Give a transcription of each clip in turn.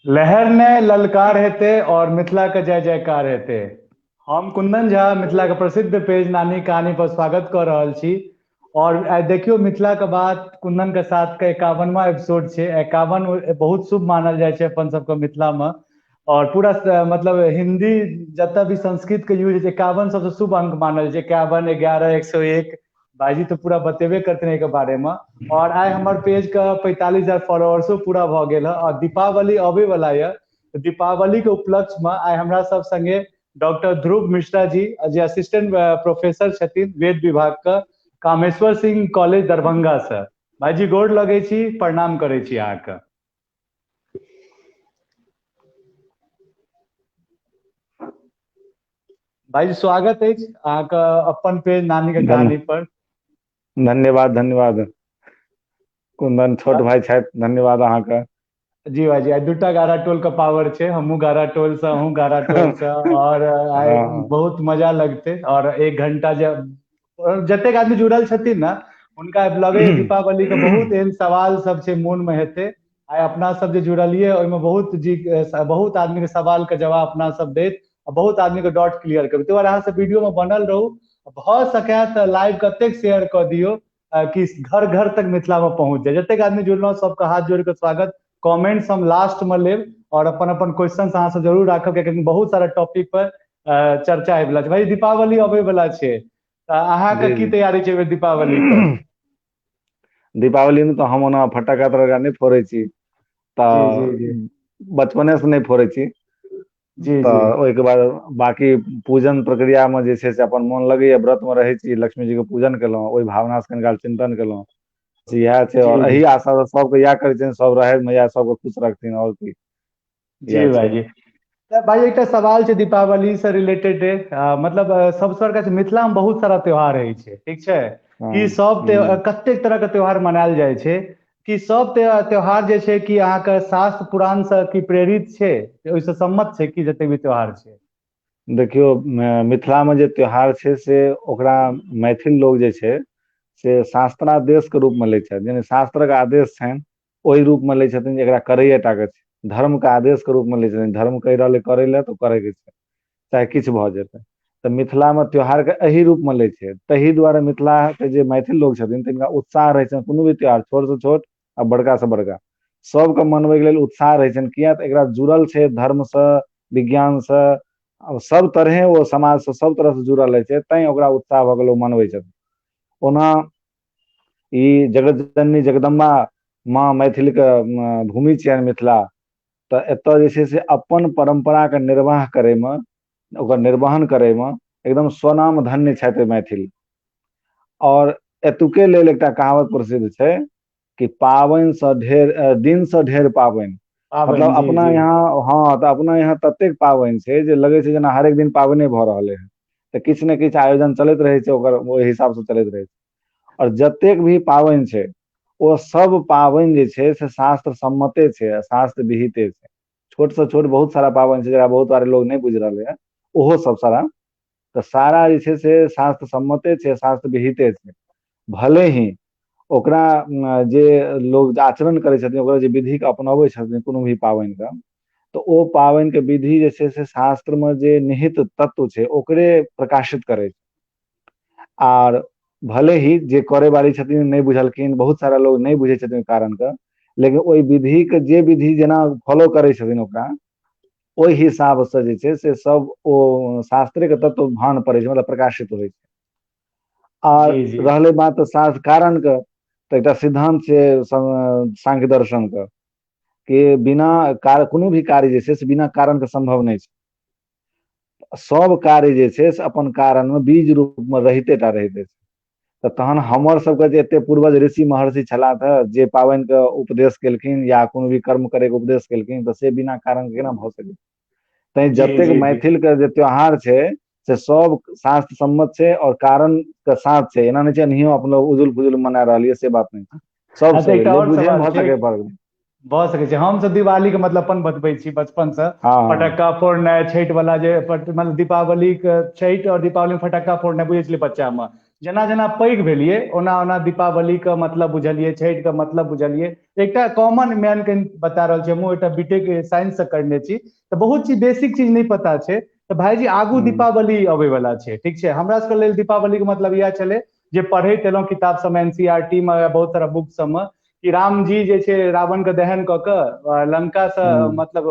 लहर ने ललकार हेतै और मिथिला के जय जयकार हेतै। हम कुंदन झा मिथिला के प्रसिद्ध पेज नानी कहानी पर स्वागत कऽ रहल छी। और आइ देखियौ मिथिला के बात कुंदन के साथ के 51वां एपिसोड छै। 51 बहुत शुभ मानल जाइ छै अपन सबके मिथिला में। और पूरा मतलब हिंदी जतऽ भी संस्कृत के यूज होइ छै, 51 सबसे शुभ अंक मानल छै। 51, 11, 101। भाईजी तऽ पूरा बतेबे करथिन एहिके बारे में। और आइ हमर पेज के 45,000 फॉलोअर्सो पूरा भऽ गेल हँ। और दीपावली अबै वाला यऽ, दीपावली के उपलक्ष्य में आइ हमरा सब संगे डॉक्टर ध्रुव मिश्रा जी, जे असिस्टेंट प्रोफेसर छथिन वेद विभाग के, कामेश्वर सिंह कॉलेज दरभंगा से। भाईजी गोर लगै छी, प्रणाम करै छी अहाँके। भाईजी स्वागत अछि अहाँके अपन पेज नानी के कहानी पर। धन्यवाद धन्यवाद कुंदन, छोट भाई छथि, धन्यवाद अहाँके। जी भाईजी, आइ दूटा गारा टोल के पावर छै, हमहूँ गारा टोल से, अहूँ गारा टोल से, और आइ बहुत मजा लगते। और एक घंटा जे जतेक आदमी जुड़ल छथिन ने, हुनका लगे दीपावली के बहुत एहन सवाल सब छै मोन में हेतै। आइ अपना सब जे जुड़लियै ओहिमे बहुत जी बहुत आदमी के सवाल के जवाब अपना सब दैत बहुत आदमी के डाउट क्लियर करबै। ताहि दुआरे अहाँ सब वीडियो में बनल रहू, भऽ सकै तऽ लाइव कतेक शेयर कऽ दियौ कि घर घर तक मिथिला में पहुंच जाए। जतेक आदमी जुड़लहुँ सबके हाथ जोड़ के स्वागत। कमेंट्स हम लास्ट में लेब और अपन अपन क्वेश्चन अहाँ सब जरूर राखब, कियाकि बहुत सारा टॉपिक पर चर्चा होय वाला छै। भाई दीपावली अबै वाला छै, तऽ अहाँके की तैयारी छै दीपावली के? दीपावली में तऽ हम ओना फटाका तटाका नहि फोड़ै छी, तऽ बचपने से नहि फोड़ै छी। तऽ ओहिके बाद बाकी पूजन प्रक्रिया में जे छै से अपन मोन लगैया, व्रत में रहै छी, लक्ष्मी जी के पूजन केलहुँ, ओहि भावना से कनिकाल चिंतन केलहुँ, इएह छै। और एहि आशा से सबके इएह करै छियनि, सब रहै मैया सबके खुश रखथिन, और की। जी भाईजी। तऽ भाई एकटा सवाल छै दीपावली से रिलेटेड, मतलब सबसँ बड़का छै मिथिला में बहुत सारा त्योहार होइ छै, ठीक छै? कि सब कतेक तरह के त्योहार मनायल जाइ छै, कि सब त्योहार जे छै कि अहाँके शास्त्र पुराण से की प्रेरित छै, ओहिसँ सम्मत छै कि जते भी त्योहार छै? देखियौ, मिथिला में जे त्योहार छै से ओकरा मैथिल लोग जे छै से शास्त्रादेश के रूप में लै छथि, यानी शास्त्रक आदेश छनि ओहि रूप में लै छथिन जे एकरा करैए टा के छै, धर्म के आदेश के रूप में लै छथिन। धर्म कहि रहलै करै लए तऽ करैके छै, चाहे किछु भऽ जेतै। तऽ मिथिला में त्योहार के एहि रूप में लै छै, ताहि दुआरे मिथिला के जे मैथिल लोग छथिन तिनका उत्साह रहै छनि कोनो भी त्योहार, छोट से छोट आ बड़का से बड़का, सबके मनबै के लेल उत्साह रहै छनि। किया तऽ एकरा जुड़ल छै धर्म से, विज्ञान से, सब तरहे ओ समाज से सब तरह से जुड़ल रहै छै, तैं ओकरा उत्साह भऽ गेल, ओ मनबै छथिन। ओना ई जगत जननी जगदम्बा माँ मैथिल के भूमि छियनि मिथिला, तऽ एतऽ जे छै से अपन परम्परा के निर्वाह करे में, ओकर निर्वहन करे में एकदम स्वनाम धन्य छथि मैथिल। और एतुके लेल एकटा कहावत प्रसिद्ध छै कि पाबनि से ढेर दिन से ढेर पाबनि, मतलब अपना यहाँ, हाँ तऽ अपना यहाँ ततेक पाबनि छै जे लगै छै जेना हरेक दिन पाबनि भऽ रहलै हँ, तऽ किछु ने किछु आयोजन चलैत रहै छै, ओकर ओहि हिसाब से चलैत रहै छै। और जतेक भी पाबनि छै ओ सब पाबनि जे छै से शास्त्र सम्मते छै, शास्त्र विहिते छै। छोट से छोट बहुत सारा पाबनि छै जकरा बहुत सारे लोग नहि बुझि रहलै हँ, ओहो सब सारा तऽ सारा जे छै से शास्त्र सम्मते छै, शास्त्र विहिते छै। भले ही ओकरा जे लोग आचरण करै छथिन, ओकरा जे विधि के अपनाबै छथिन कोनो भी पाबनि के, तऽ ओ पाबनि के विधि जे छै से शास्त्र में जे निहित तत्व छै ओकरे प्रकाशित करै छै। आर भले ही जे करे वाली छथिन नहि बुझलखिन, बहुत सारा लोग नहि बुझै छथिन कारण के, लेकिन ओहि विधि के जे विधि जेना फॉलो करै छथिन ओकरा ओहि हिसाब से जे छै से सब ओ शास्त्रे के तत्व भान पड़ै छै, मतलब प्रकाशित होइ छै। आर रहलै बात शास्त्र कारण के, तऽ एकटा सिद्धांत छै सांख्य दर्शन के कि बिना कार्य कोनो भी कार्य जे छै से बिना कारण के संभव नहि छै। सब कार्य जे छै से अपन कारण में बीज रूप में रहिते टा रहिते छै। तऽ तहन हमर सबके जे एते पूर्वज ऋषि महर्षि छलाह तऽ जे पाबनि के उपदेश केलखिन या कोनो भी कर्म करे के उपदेश केलखिन, तऽ से बिना कारण के केना भऽ सकै? तैं जतेक मैथिल के जे त्योहार छै से सब शास्त्र सम्मत छै और कारण के साथ छै। एना नहि छै एनाहियो अपनो उजुल फुजुल मना रहल ये, से बात नहि छै। सब अच्छा, एकटा लोग और बुझे सवाल भऽ छै। सकै पर भऽ सकै छै। हम सब दिवाली के मतलब अपन बतबै छी बचपन से, फटक्का फोड़नाइ, छठि वाला जे मतलब दीपावली के छठि और दीपावली में फटक्का फोड़नाइ बुझै छलियै बच्चा में, जेना जेना पैघ भेलियै ओना ओना दीपावली के मतलब बुझलियै, छठि के मतलब बुझलियै। एकटा कॉमन मैन के बता रहल छी, हमहूँ एकटा बीटेक साइंस से करने छी, तऽ बहुत चीज बेसिक चीज नहि पता छै। तऽ भाईजी आगू दीपावली अबै वाला छै, ठीक छै। हमरा सबके लेल दीपावली के मतलब इएह छलै जे पढ़ैत एलहुँ किताब सबमे, एनसीईआरटी मे या बहुत सारा बुक सबमे, कि रामजी जे छै रावण के दहन कऽ के लंका से मतलब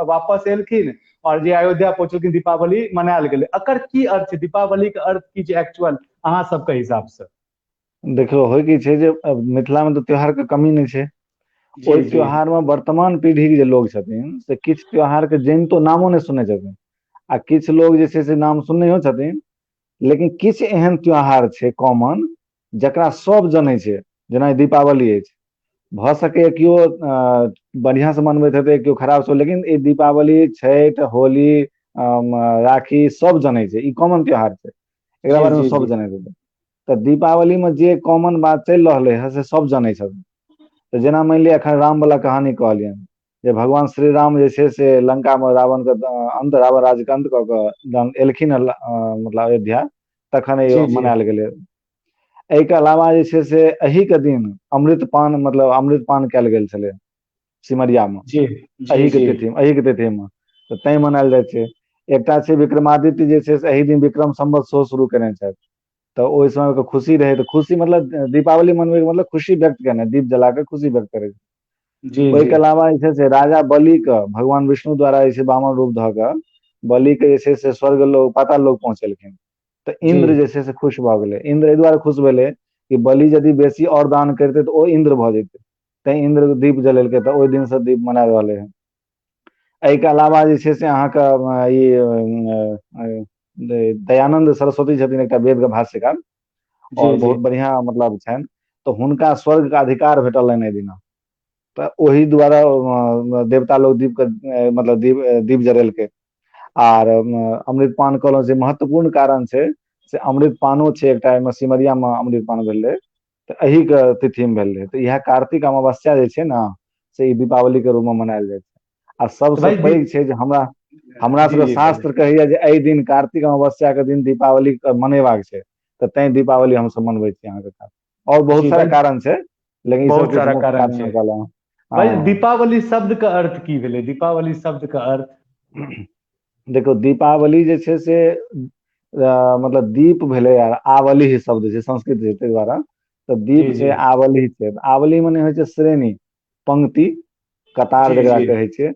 वापस एलखिन और जे अयोध्या पहुँचलखिन, दीपावली मनायल गेलै। एकर की अर्थ छै? दीपावली के अर्थ की छै एक्चुअल अहाँ सबके हिसाब से? देखियौ, होइ की छै जे मिथिला मे तऽ त्योहार के कमी नहि छै। ओहि त्योहार मे वर्तमान पीढ़ी के जे लोग छथिन से किछु त्योहार के जनितो नामो नहि सुनै छथिन, आ किछु लोग जे छै से नाम सुननहियो छथिन, लेकिन किछु एहन त्योहार छै कॉमन जकरा सब जनै छै, जेना दीपावली अछि। भऽ सकैए केओ बढ़िआँसँ मनबैत हेतै, केओ खराबसँ, लेकिन ई दीपावली, छठि, होली, राखी सब जनै छै। ई कॉमन त्योहार छै, एकरा बारेमे सब जनैत हेतै। तऽ दीपावलीमे जे कॉमन बात चलि रहलै हँ से सब जनै छथिन। तऽ जेना मानि लिअ एखन रामवला कहानी कहलियनि जे भगवान श्री राम जे छै से लंकामे रावणके अन्त, रावण राज्यके अन्त कऽ कऽ जहन एलखिन हँ मतलब अयोध्या, तखन ई मनायल गेलै। एहिके अलावा जे छै से एहीके दिन अमृत पान, मतलब अमृत पान कयल गेल छलै सिमरियामे, एहीके तिथि, एहीके तिथिमे, तऽ तैं मनायल जाइ छै। एकटा छै विक्रमादित्य जे छै से एहि दिन विक्रम संवत सेहो शुरू केने छथि, तऽ ओहि समयके खुशी रहै, तऽ खुशी मतलब दीपावली मनबैके मतलब खुशी व्यक्त केनाइ, दीप जला कऽ खुशी व्यक्त करै। ओहिके अलावा जे छै से राजा बलि के भगवान विष्णु द्वारा जे छै वामन रूप धऽ कऽ बलि के जे छै से स्वर्ग लोक, पाताल लोक पहुँचेलखिन, तऽ इन्द्र जे छै से खुश भऽ गेलै। इन्द्र एहि दुआरे खुश भेलै कि बलि यदि बेसी आओर दान करितै तऽ ओ इन्द्र भऽ जेतै, तैं इन्द्र दीप जलेलकै, तऽ ओहि दिनसँ दीप मना रहलै हँ। एहिके अलावा जे छै से अहाँके ई दयानंद सरस्वती छथिन एकटा वेद के भाष्यकार और बहुत बढ़िया मतलब छनि, तऽ हुनका स्वर्ग के अधिकार भेटल रहनि एहि दिना, तऽ ओहि द्वारा देवता लोग दीप के मतलब दीप दीप जरेलकै। आर अमृत पान कहलहुँ जे महत्वपूर्ण कारण छै से अमृत पानो छै एकटा, एहिमे सिमरिया मे अमृत पान भेल रहै, तऽ एही के तिथि मे भेल रहै। तऽ इएह कार्तिक अमावस्या जे छै ने से ई दीपावली के रूप मे मनायल जाइ छै। आ सबसँ पैघ छै जे हमरा हमरा सबके शास्त्र कहैया जे एहि दिन कार्तिक अमावस्या के दिन दीपावली मनेबाक छै, तऽ तैं दीपावली हमसब मनबै छी अहाँके। और बहुत सारा कारण छै, लेकिन बहुत सारा कारण छै। भाई दीपावली शब्द के अर्थ की भेलै? दीपावली शब्द के अर्थ देखो, दीपावली जे छै से मतलब दीप भेलै आर आवली शब्द छै संस्कृत छै, ताहि द्वारा तऽ दीप छै, आवली छै। आवली मने होइ छै श्रेणी, पंक्ति, कतार जकरा कहै छै,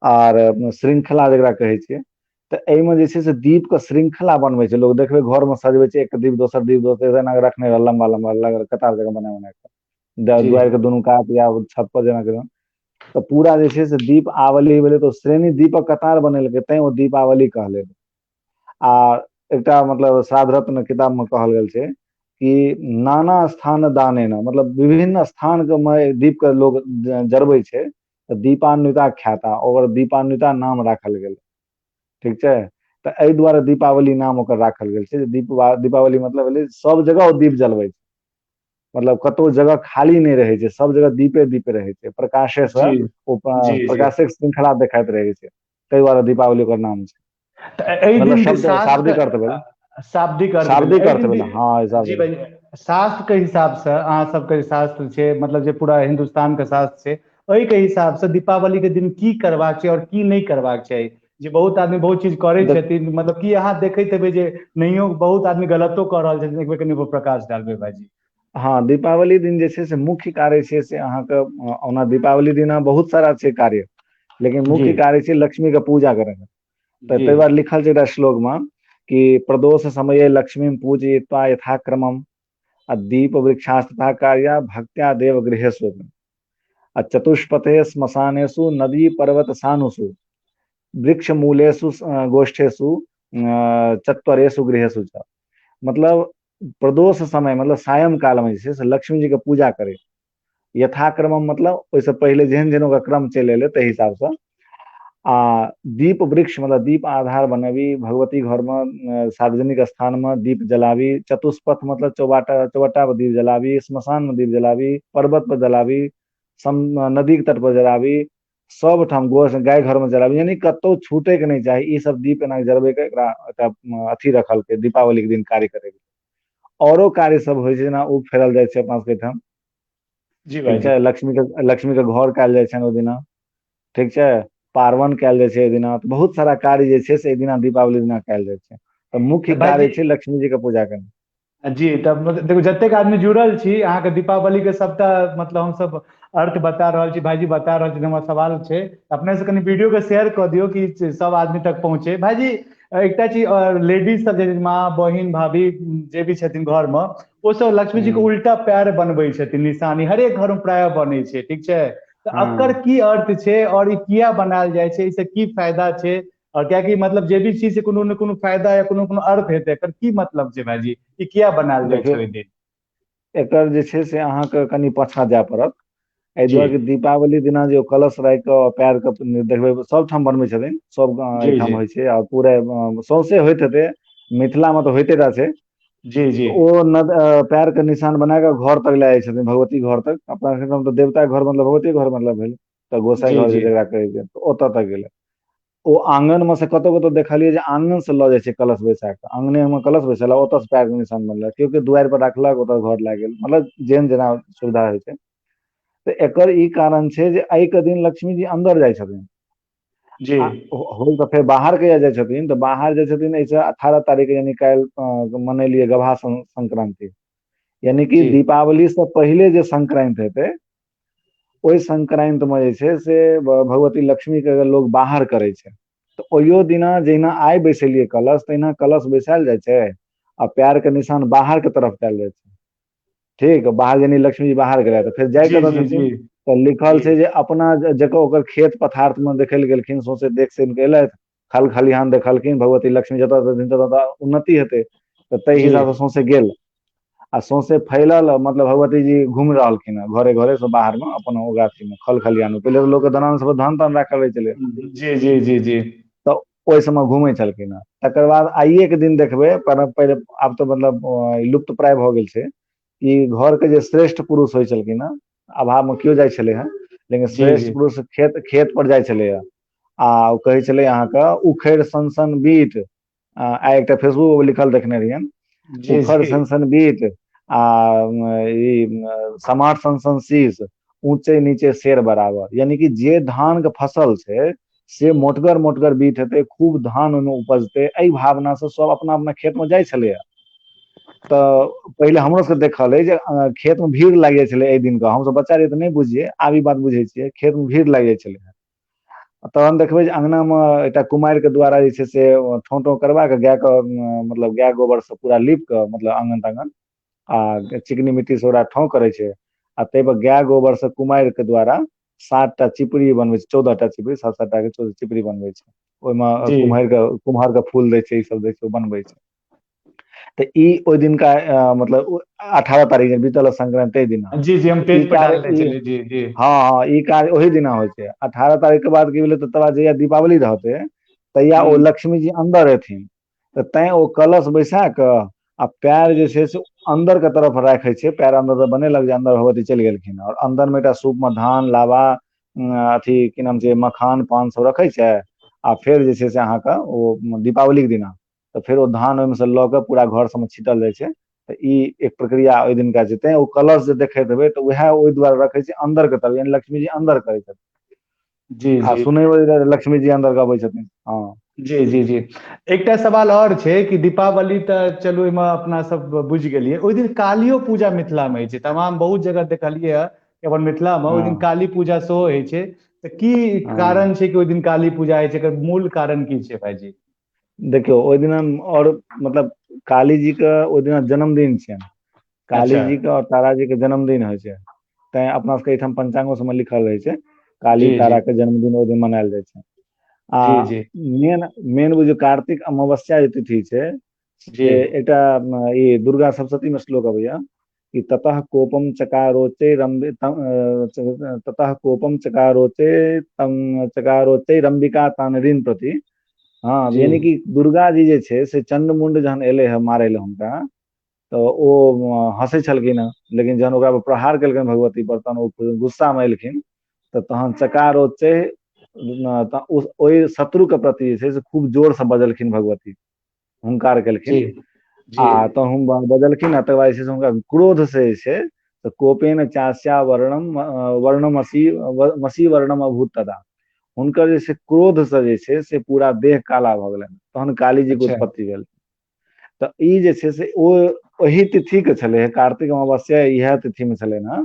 आर श्रृंखला जकरा कहै छै। तऽ एहिमे जे छै से दीप के श्रृंखला बनबै छै लोक, देखबै घर मे सजबै छै, एक दीप दोसर दीप दोसर एना रखने रहल, लम्बा लम्बा कतार जगह बना बना कऽ दुआरि के दुनू कात या छत पर जेना केना, तऽ पूरा जे छै से दीप आवली भेलै, तऽ श्रेणी दीपक कतार बनेलकै तैं ओ दीपावली कहले। आ एकटा मतलब श्राद्ध रत्न किताब मे कहल गेल छै कि नाना स्थान दाने न, मतलब विभिन्न स्थान के मे दीप के लोग जरबै छै, तऽ दीपान्विता ख्याता, ओकर दीपान्विता नाम राखल गेल, ठीक छै। तऽ एहि दुआरे दीपावली नाम ओकर राखल गेल छै। दीप दीपावली मतलब भेलै सब जगह ओ दीप जलबै छै, मतलब कतौ जगह खाली नहि रहै छै, सब जगह दीपे दीप रहै छै, प्रकाशे से ओ प्रकाशक श्रृंखला देखाइत रहै छै, ताहि दुआरे दीपावली ओकर नाम छै। एहि दिन शब्द शाब्दिक अर्थ भेलै, शाब्दिक अर्थ, शाब्दिक अर्थ भेलै। हँ जी भाई, शास्त्र के हिसाब से अहाँ सबके शास्त्र छै, मतलब जे पूरा हिन्दुस्तान के शास्त्र छै, ओहि के हिसाब से दीपावली के दिन की करबाक छै और की नहि करबाक चाही? जे बहुत आदमी बहुत चीज करै छथिन, मतलब की अहाँ देखैत हेबै जे नहियो बहुत आदमी गलतो कऽ रहल छथिन, एक बेर कनि प्रकाश डालबै भाईजी। हँ, दीपावली दिन जे छै से मुख्य कार्य छै से अहाँके, ओना दीपावली दिना बहुत सारा छै कार्य, लेकिन मुख्य कार्य छै लक्ष्मी के पूजा करेनाइ। तऽ ताहि दुआरे लिखल छै एकटा श्लोक मे कि प्रदोष समय लक्ष्मी पूजयित्वा यथाक्रमम आ दीप वृक्षास्तथा कार्या भक्त्या देव गृहेषु आ चतुष्पथे श्मशानेषु नदी पर्वत सानुषु वृक्ष मूलेषु गोष्ठेषु चत्वरेषु गृहेषु च। मतलब प्रदोष समय मतलब सायं काल में जे छै से लक्ष्मी जी के पूजा करे, यथाक्रम मतलब ओहिसँ पहिले जेहन जेहन ओकर क्रम चलि एलै ताहि हिसाबसँ, आ दीप वृक्ष मतलब दीप आधार बनाबी, भगवती घरमे सार्वजनिक स्थानमे दीप जलाबी, चतुष्पथ मतलब चौबाटा चौबट्टा पर दीप जलाबी, श्मशानमे दीप जलाबी, पर्वत पर जलाबी, नदीके तट पर जलाबी, सब ठाम गोस गाय घरमे जलाबी, यानी कतहु छूटैके नहि चाही। ई सब दीप एना जरबैके एकरा एकटा अथी रखलकै दीपावलीके दिन कार्य करैके। औरो कार्य सब होइ छै, जेना ऊक फेरल जाइ छै अपना सबके एहिठाम। जी ठीक भाईजी। छै, लक्ष्मी के घर कयल जाइ छनि ओहि दिना। ठीक छै, पारवन कयल जाइ छै ओहि दिना। तऽ बहुत सारा कार्य जे छै से एहि दिना, दीपावली दिना कयल जाइ छै। तऽ मुख्य तऽ भाईजी कार्य छै लक्ष्मी जी के पूजा केनाइ। जी, तऽ मतलब देखू, जतेक आदमी जुड़ल छी, अहाँके दीपावली के सबटा मतलब हमसब अर्थ बता रहल छी, भाईजी बता रहल छी। हमर सवाल छै अपने से, कनि वीडियो के शेयर कऽ दियौ कि सब आदमी तक पहुँचे। भाईजी, एकटा चीज, लेडीज सब जे माँ, बहिन, भाभी जे भी छथिन घर मे, ओ सब लक्ष्मी जी के हूँ उल्टा पैर बनबै छथिन, निशानी हरेक घर मे प्राय बनै छै, ठीक छै? तऽ एकर हँ की अर्थ छै और ई किया बनायल जाइ छै? एहिसँ की फायदा छै? और कियाकि मतलब जे भी चीज छै, कोनो ने कोनो फायदा या कोनो कोनो अर्थ हेतै। एकर की मतलब छै भाईजी? ई किया बनायल जाइ छै देखियौ, ओहि दिन? एकर जे छै से अहाँके कनि पाछाँ जाय पड़त। एहि जी दुआरे कि दीपावली दिना जे ओ कलश राखि कऽ पैर के देखबै, सबठाम बनबै छथिन, सब जी एहिठाम जी होइ छै आ पूरा सौंसे होइत हेतै, मिथिला मे तऽ होइते टा छै। जी जी ओ न पैर के निशान बना कऽ घर तक लए जाइ छथिन, भगवती घर तक। अपना सब तऽ देवता घर मतलब भगवती घर मतलब भेल, तऽ गोसाई जी घर जी जेकरा कहै छै, ओतऽ तक गेलै। ओ आँगन मे से कतहु कतहु देखलियै जे आंगन से लऽ जाइ छै कलश बैसा कऽ, आंगने मे कलश बैसेलक, ओतऽ से पैर के निशान बनलक। केओ केओ दुआरि पर राखलक, ओतऽ घर लए गेल, मतलब जेहन जेना सुविधा होइ छै। तऽ एकर ई कारण छै जे आइ के दिन लक्ष्मीजी अन्दर जाइ छथिन। जी आ होल तऽ फेर बाहर कहिया जाइ छथिन? तऽ बाहर जाइ छथिन एहिसँ 18 तारीख, यानी काल्हि मनेलियै गबहा संक्रान्ति, यानि कि जी दीपावली से पहिले जे संक्रान्ति हेतै, ओहि संक्रान्ति मे जे छै से भगवती लक्ष्मी के लोग बाहर करै छै। तऽ ओहियो दिना जहिना आइ बैसेलियै कलश, तहिना कलश बैसायल जाइ छै आ पैर के निशान बाहर के तरफ कयल जाइ छै। ठीक, बाहर यानी लक्ष्मी जी बाहर गेलै तऽ फेर जाय जी कतऽ जी छथिन? जी तऽ लिखल जी छै जे अपना जकर ओकर खेत पथार मे देखल गेलखिन, सौंसे देख सुन के एलथि, खल खलिहान देखलखिन, भगवती लक्ष्मी जतऽ छथिन ततऽ तऽ उन्नति हेतै, तऽ ताहि जी हिसाबसँ सौंसे गेल आ सौंसे फैलल, मतलब भगवती जी घुमि रहलखिन हेँ घरे घरे से बाहर मे अपन ओ अथी मे खल खलिहान मे। पहिले तऽ लोक के दलान सब पर धान तान राखल रहै छलै। जी जी जी जी तऽ ओहि सबमे घुमै छलखिन हेँ। तकर बाद आइए के दिन देखबै, पर पहिले, आब तऽ मतलब लुप्त प्राय भऽ गेल छै ई, घर के जे श्रेष्ठ पुरुष होइ छलखिन हेँ, अभाव मे केओ जाइ छलै हेँ, लेकिन जी श्रेष्ठ जी पुरुष खेत खेत पर जाइ छलैया आ ओ कहै छलै अहाँके उखड़ि सन सन बीट। आइ एकटा फेसबुक पर लिखल देखने रहियैन, जी उखड़ जी सन सन बीट आ ई समाट सन सन शीश, ऊँचे नीचे शेर बराबर। यानि कि जे धान के फसल छै से मोटगर मोटगर बीट हेतै, खूब धान ओहिमे उपजतै, एहि भावनासँ सब अपना अपना खेत मे जाइ छलैया। तऽ पहिले हमरो सबके देखल अइ जे खेत मे भीड़ लागि जाइ छलै एहि दिन के। हमसभ बच्चा रहियै तऽ नहि बुझियै, आब ई बात बुझै छियै। खेत मे भीड़ लागि जाइ छलै, तहन देखबै जे अंगना मे एकटा कुमारि के द्वारा जे छै से ठों ठों करबा के, गाय के मतलब गाय गोबर से पूरा लीप कऽ, मतलब आंगन तांगन आ चिकनी मिट्टी से ओकरा ठाँव करै छै आ ताहि पर गाय गोबर से कुमारि के द्वारा सातटा चिपरी बनबै छै, 14 टा चिपरी, सात सात टा के 14 चिपरी बनबै छै। ओहिमे जी कुम्हर के फूल दै छै, ई सब दै छै, ओ बनबै छै। तऽ ई ओहि दिनका मतलब 18 तारीख जे बीतल संक्रान्ति ताहि दिना जी जी, हम तऽ ई पेज पर कार्य डालने ई छलियै। जी जी हँ हँ, ई कार्य ओहि दिना होइ छै। 18 तारीख के बाद की भेलै? तऽ तकर बाद जहिया दीपावली रहतै तहिया ओ हूँ लक्ष्मी जी अन्दर एथिन, तऽ तैं ओ कलश बैसा कऽ आ पैर जे छै से अन्दर के तरफ राखै छै। पैर अन्दर बनेलक जे अन्दर भगवती चलि गेलखिन, आओर अन्दर मे एकटा सूप मे धान, लाबा, अथी की नाम छै, मखान, पान सब रखै छै। आ फेर जे छै से अहाँके ओ दीपावलीके दिना तऽ फेर ओ धान ओहिमे से लऽ कऽ पूरा घर सबमे छीटल जाइ छै। तऽ ई एक प्रक्रिया ओहि दिनका छै। तैं ओ कलश जे देखैत हेबै तऽ उएह ओहि दुआरे रखै छै अन्दर के तरफ, यानी लक्ष्मीजी अन्दर करै छथिन। जी आ जी सुनैबै लक्ष्मी जी अन्दर के अबै छथिन, हँ। जी जी जी, एकटा सवाल आओर छै कि दीपावली तऽ चलू ओहिमे अपना सब बुझि गेलियै, ओहि दिन कालियो पूजा मिथिला मे होइ छै, तमाम बहुत जगह देखलियै ह कि अपन मिथिला मे ओहि दिन हँ काली पूजा सेहो होइ छै। तऽ की हँ कारण छै कि ओहि दिन काली पूजा होइ छै? एकर मूल कारण की छै भाईजी? देखियौ, ओहि दिना आओर मतलब काली जी के ओहि दिना जन्मदिन छियनि। काली अच्छा। जी के आओर तारा जी के जन्मदिन होइ छै, तैं अपना सबके एहिठाम पंचांगो सबमे लिखल रहै छै, काली जी जी तारा के जन्मदिन ओहि दिन मनायल जाइ छै। आ जी जी मेन मेन बुझियौ कार्तिक अमावस्या जे तिथि छै जी से एकटा ई दुर्गा सप्तशती मे श्लोक अबैया कि ततः कोपम चकारोचे रम्बे ततः कोपम चकारोचे तम चकारोचे रम्बिका तान प्रति। हँ, जी यानी कि दुर्गा जी जे छै से चंड मुंड जहन एलै हे मारै लए हुनका, तऽ ओ हँसै छलखिन हेँ, लेकिन जहन ओकरा पर प्रहार केलकनि भगवती पर, तहन ओ गुस्सामे एलखिन, तऽ तहन चकारोचे, ओहि शत्रु के प्रति जे छै से खूब जोर से बजलखिन भगवती, हुंकार जी केलखिन। जी। आ तऽ हम बजलखिन आ तकर बाद जे छै से हुनका क्रोध से जे छै तऽ कोपेन चास्या वर्णम वर्णमसी मसी वर्णम अभूत तदा। हुनकर जे छै क्रोधसँ जे छै से पूरा देह काला भऽ गेलनि, तहन काली जी के अच्छा। उत्पत्ति भेल। तऽ ई जे छै से ओ ओहि तिथि के छलै हे, कार्तिक अमावस्या इएह तिथि मे छलै हे।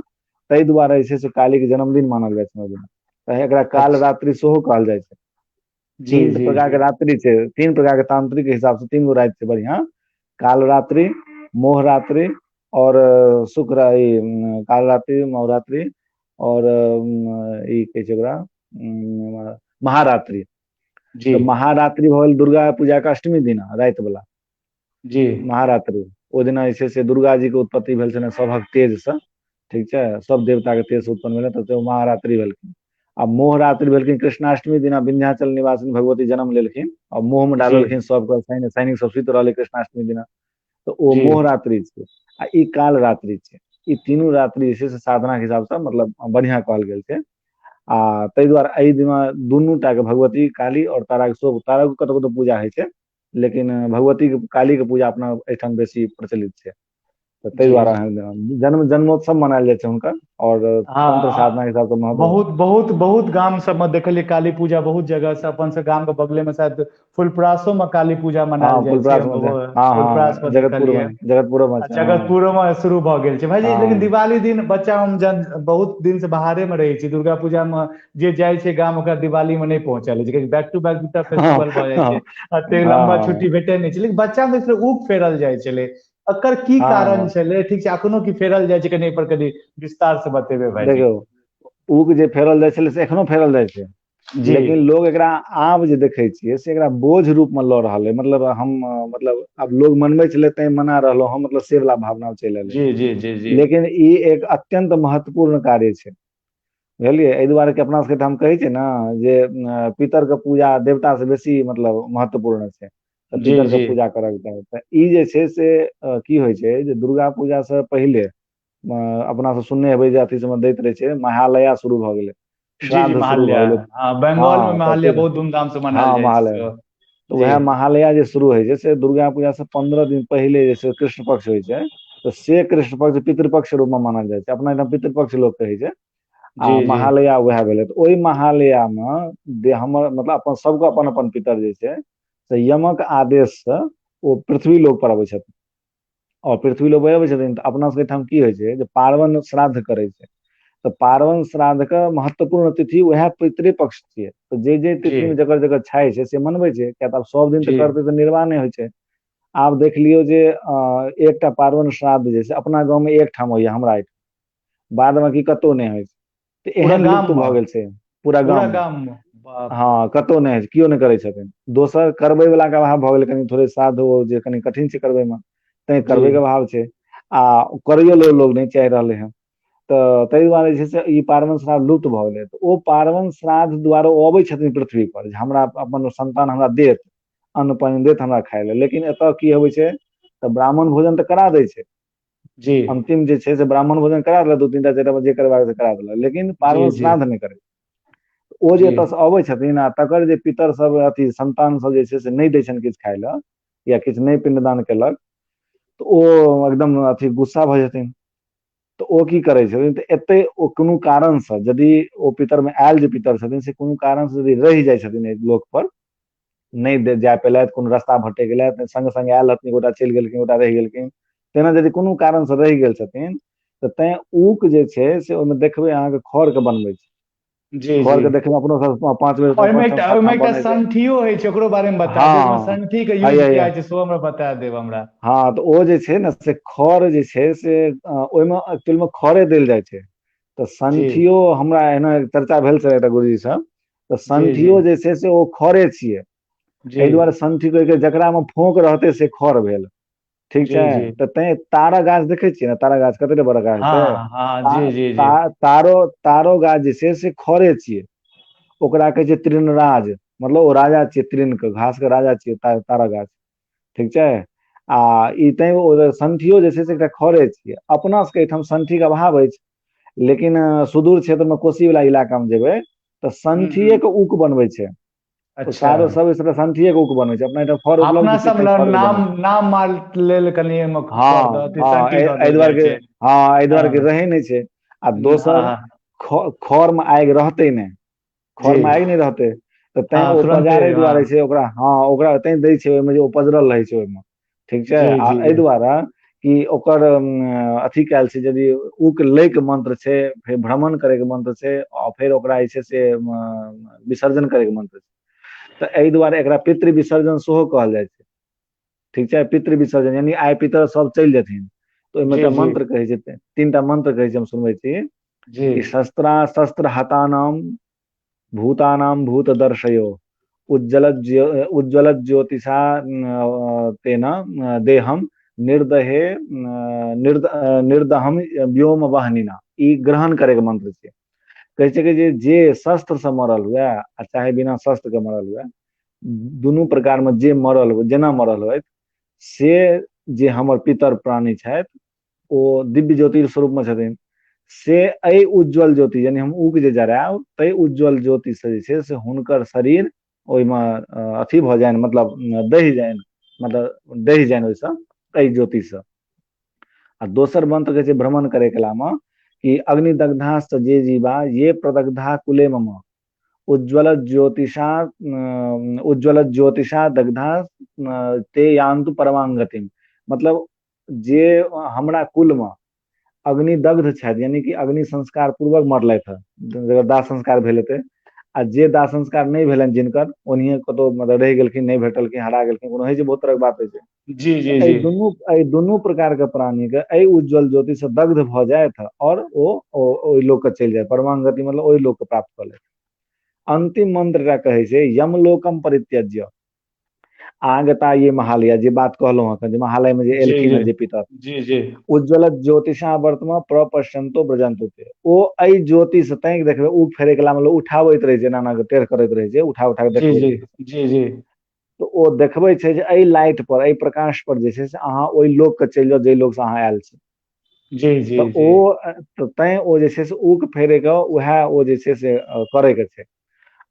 ताहि दुआरे जे छै से काली के जन्मदिन मानल जाइ छै ओहि दिन, तऽ एकरा काल अच्छा। रात्रि सेहो कहल जाइ छै। जी तीन जी प्रकार जी के रात्रि छै, तीन प्रकार के तांत्रिक हिसाब से तीन गो राति छै बढ़िया। काल रात्रि, मोह रात्रि और शुक्र ई काल रात्रि, मोहरात्रि और ई कहै छै ओकरा महारात्रि। जी तऽ महारात्रि भऽ गेल दुर्गा पूजाके अष्टमी दिना राति वला। जी महारात्रि ओहि दिना जे छै से दुर्गा जी के उत्पत्ति भेल छलनि सभक तेजसँ। ठीक छै, सब देवता के तेज उत्पन्न भेलै तऽ ओ महारात्रि भेलखिन। आ मोह रात्रि भेलखिन कृष्णाष्टमी दिना विन्ध्याचल निवासिनी भगवती जन्म लेलखिन आ मोह मे जी डाललखिन सबके, सैनिक सब सुति रहलै कृष्णाष्टमी दिना, तऽ ओ जी मोह रात्रि छियै। आ ई काल रात्रि छै। ई तीनू रात्रि जे छै से साधना के हिसाबसँ मतलब बढ़िआँ कहल गेल छै। आ ताहि दुआरे एहि दिना दुनू टा के भगवती काली आओर तारा के शुभ, तारो के कतौ कतौ पूजा होइ छै, लेकिन भगवती के काली के पूजा अपना एहिठाम बेसी प्रचलित छै। तऽ ताहि जी। दुआरे जन्म जन्मोत्सव मनायल जाइ छै हुनकर आओर तंत्र हँ साधना के हिसाबसँ महत्व। बहुत बहुत बहुत गाम सब मे देखलियै काली पूजा बहुत जगह से, अपन सब गाम के बगले मे शायद फुलपरासो मे काली पूजा हँ मनायल जाइ छै, फुलपरास मे छै, हँ फुलपरास हँ मे जगतपुर देखलियै। मे, जगतपुरो मे आ छै, हँ। जगतपुरो मे शुरू भऽ गेल छै भायजी, लेकिन हँ दिवाली दिन बच्चा हम जन बहुत दिन से बाहरे मे रहै छी, दुर्गा पूजा मे जे जाइ छै गाम ओकरा दिवाली मे नहि पहुंचल होइ छै, बैक टू बैक दूटा हँ फेस्टिवल भऽ जाइ हँ छै, एते लम्बा हँ छुट्टी भेटै नहि छै, लेकिन बच्चा मे ऊक फेरल जाइ छलै, एकर की कारण हँ। छलै? ठीक छै, अखनो की फेरल जाइ छै? कनि एहि पर कनि विस्तार से बतेबै भाईजी। देखियौ, ऊक जे फेरल जाइ छलै से एखनो फेरल जाइ छै, जी लेकिन लोग एकरा आब जे देखै छियै से एकरा बोझ रूप मे लऽ रहल अइ। मतलब हम मतलब आब लोग मनबै छलै तैं मना रहलहुँ हम, मतलब से वला भावना चलि एलै। जी जी जी जी लेकिन ई एक अत्यंत महत्वपूर्ण कार्य छै, बुझलियै? एहि दुआरे कि अपना सबके तऽ हम कहै छियै ने जे पितरके पूजा देवता से बेसी मतलब महत्वपूर्ण छै। तऽ जी पितरके जी पूजा करयके चाही। तऽ ई जे छै से की होइ छै जे दुर्गा पूजासँ पहिले अपना सब सुनने हेबै जे अथी सबमे दैत रहै छै, महालया शुरू भऽ गेलै, जी जी श्राद्ध शुरू महालया। भऽ गेलै। हँ, बंगाल मे हँ तऽ महालया बहुत धूमधाम से हँ मनायल जाइ छै महालया, सेहो। तऽ जी उएह महालया जे शुरू होइ छै से दुर्गा पूजा से 15 दिन पहिले जे छै कृष्ण पक्ष होइ छै, तऽ से कृष्ण पक्ष पितृपक्ष रूपमे मानल जाइ छै, अपना एहिठाम पितृपक्ष लोक कहै छै। आ जी जी महालया उएह भेलै, तऽ ओहि महालयामे जे हमर मतलब अपन सबके अपन अपन पितर जे छै से यमक आदेशसँ ओ पृथ्वी लोक पर अबै छथिन। आओर पृथ्वी लोक अबै छथिन तऽ अपना सबके एहिठाम की होइ छै जे पार्वण श्राद्ध करै छै। तऽ पार्वण श्राद्ध के महत्वपूर्ण तिथि उएह पितृपक्ष छियै। तऽ जे जे जी तिथिमे जकर जकर छाय छै से मनबै छै, किया तऽ आब सब दिन जी तऽ करतै तऽ निर्वाह नहि होइ छै। आब देख लियौ जे एकटा पार्वण श्राद्ध जे छै अपना गाँवमे एक ठाम होइया हमरा एहिठाम, बाद बाकी कतहु नहि होइ छै। तऽ पूरा एहन गाम लुप्त मे? भऽ गेल छै पूरा पूरा गाममे। गाम मे? बाप रे। हँ कतहु नहि होइ छै, केओ नहि करै छथिन। दोसर करबै वला के अभाव भऽ गेलै कनि थोड़े श्राद्ध ओ जे कनि कठिन छै करबै मे, तैं जी करबै के अभाव छै। आ करैयो लेल लोग नहि चाहि रहलै हन। तऽ ताहि दुआरे जे छै से ई पार्वण श्राद्ध लुप्त भऽ गेलै। तऽ ओ पार्वण श्राद्ध दुआरे ओ अबै छथिन पृथ्वी पर जे हमरा अपन संन्तान हमरा देत, अन्न पानि देत हमरा खाय लए। लेकिन एतय की होइ छै तऽ ब्राह्मण भोजन तऽ करा दै छै। जी अंतिम जे छै से ब्राह्मण भोजन करा देलक, दू तीन टा चारि टा जे करबाक से करा देलक, लेकिन जी पार्वण जी श्राद्ध नहि करै। ओ जे जी एतयसँ अबै छथिन आ तकर जे पितर सब अथी संन्तान सब जे छै से नहि दै छनि किछु खाय लए या किछु नहि पिंडदान केलक, तऽ ओ एकदम अथी गुस्सा भऽ जेथिन। तऽ ओ की करै छथिन तऽ एते ओ कोनो कारणसँ यदि ओ पितरमे आयल जे पितर छथिन से कोनो कारणसँ यदि रहि जाइ छथिन एहि लोक पर, नहि जाय पेलथि, कोनो रास्ता भटकि गेलथि, संग संग आयल हथिन, गोटा चलि गेलखिन, गोटा रहि गेलखिन, तेना यदि कोनो कारणसँ रहि गेल छथिन तऽ तैं ऊक जे छै से ओहिमे देखबै अहाँके खर के बनबै छै। जी खर जी के देखबै अपनो सब पाँच बेर ओहिमे पाँच ठाम एकटा सात ओहिमे ठाम एकटा बनै छै। संठियो होइ छै, ओकरो बारे मे बता देब, ओहिमे हँ संठी के हय यूज हय किया होइ छै सेहो हमरा बता देब हमरा। हँ तऽ ओ जे छै ने से खर जे छै से ओहिमे एक्चुअल मे खरे देल जाइ छै। तऽ जी संठियो हमरा एना चर्चा भेल छलै एकटा गुरुजी सँ, तऽ जी जी संठियो जे छै से ओ खरे छियै। जी एहि दुआरे संठी कहै छै जकरा मे फोंक रहतै से खर भेल। ठीक जी छै, जी तऽ तैं तारा गाछ देखै छियै ने, तारा गाछ कते बड़का होइ छै। हँ हँ ता जी जी ता जी तारो तारो गाछ जे छै से खरे छियै। ओकरा कहै छै तृणराज, मतलब ओ राजा छियै तृण के, घास के राजा छियै तारा गाछ। ठीक छै। आ ई तैं ओ संठियो जे छै से एकटा खरे छियै। अपना सबके एहिठाम संठीके अभाव अछि, लेकिन सुदूर क्षेत्रमे कोशी वला इलाकामे जेबै तऽ हूँ हूँ संठिये के ऊक बनबै छै। ओ अच्छा। सारो सब एहि संठिए के उक बनै छै, अपना एहिठाम खर अपना उपलब्ध छै सब तैं ल खर के नाम बनै छै। नाम मार लेल कनि एहिमे हँ खर दऽ अथी हँ, संठी दऽ एहि देल दुआरे जाइ के छै। हँ, एहि दुआरे के हँ रहै नहि छै। आ दोसर हँ ख खर मे आगि रहतै नहि। जी खर मे आगि नहि रहतै तऽ तैं हँ ओ तुरन्ते पजारै हँ दुआरे छै ओकरा। हँ, ओकरा तैं दै छै ओहिमे जे ओ पजरल रहै छै ओहिमे। ठीक छै, जी आ जी एहि दुआरे कि ओकर अथी कयल छै, यदि ऊक लैके मन्त्र छै, फेर भ्रमण करैके मन्त्र छै, आ फेर ओकरा जे छै से विसर्जन करैके मन्त्र छै। तऽ एहि दुआरे एकरा पितृ विसर्जन सेहो कहल जाइ छै। ठीक छै, पितृ विसर्जन यानि आइ पितर सब चलि जेथिन। तऽ ओहिमे जी एकटा जी मन्त्र कहै छै, तीनटा मन्त्र कहै छै, हम सुनबै छी जी कि शस्त्रा शस्त्र हतानाम भूतानाम भूत दर्शयो उज्जवल ज्यो उज्ज्वल ज्योतिषा तेन देहम निर्दहे निर्द निर्दहम व्योम वाहनिना। ई ग्रहण करैके मन्त्र छै। कहै छै कि जे शस्त्रसँ मरल हुए आ चाहे बिना शस्त्र के मरल हुए, दुनू प्रकारमे जे मरल हुए, जेना मरल होय, से जे हमर पितर प्राणी छथि ओ दिव्य ज्योति स्वरूपमे छथिन, से एहि उज्ज्वल ज्योति यानि हम ऊक जे जरायब ताहि उज्ज्वल ज्योतिसँ जे छै से हुनकर शरीर ओहिमे अथी भऽ जानि, मतलब दहि जानि, मतलब दहि जानि ओहिसँ, एहि ज्योतिसँ। आ दोसर मंत्र कहै छै भ्रमण करे कलामे कि अग्निदग्धाश्च जे जीवा ये प्रदग्धा कुले मम उज्ज्वल ज्योतिषा उज्ज्वल ज्योतिषा दग्धा ते यान्तु परमांगतिम। मतलब जे हमरा कुलमे अग्निदग्ध छथि, यानि कि अग्नि संस्कार पूर्वक मरलथि हँ, जकर दाह संस्कार भेल हेतै, आ जे दाह संस्कार नहि भेलनि जिनकर, ओनाहिये कतहु मतलब रहि गेलखिन, नहि भेटलखिन, हरा गेलखिन, कोनो होइ छै, बहुत तरहक बात होइ छै। जी जी एहि जी दुनू एहि दुनू प्रकार के प्राणी के एहि उज्ज्वल ज्योति से दग्ध भऽ जायत और ओ ओहि लोक के चलि जायत परमांगति, मतलब ओहि लोक के प्राप्त कऽ लेत। अंतिम मंत्र एकटा कहै छै यमलोकम परित्यज्य आगता ये महालया, जे बात कहलहुँ अखन जे महालय मे जे जी एलखिन जी हँ जे पितर जी जी उज्ज्वल ज्योतिषा वर्तमा प्रपश्यन्तो ब्रजन्तु ते। ओ एहि ज्योति से तैं देखबै ओ फेरे कला मे लोक उठाबैत रहै छै, एना एना टेढ़ करैत रहै छै, उठा उठा के जी देखबैत जी रहै छै। जी जी तऽ ओ देखबै छै जे एहि लाइट पर, एहि प्रकाश पर जे छै से अहाँ ओहि लोक के चलि जाउ जाहि लोक से अहाँ आयल छी। जी जी तऽ जी ओ तैं ओ जे छै से ऊक फेरे के उएह ओ जे छै से करे के छै।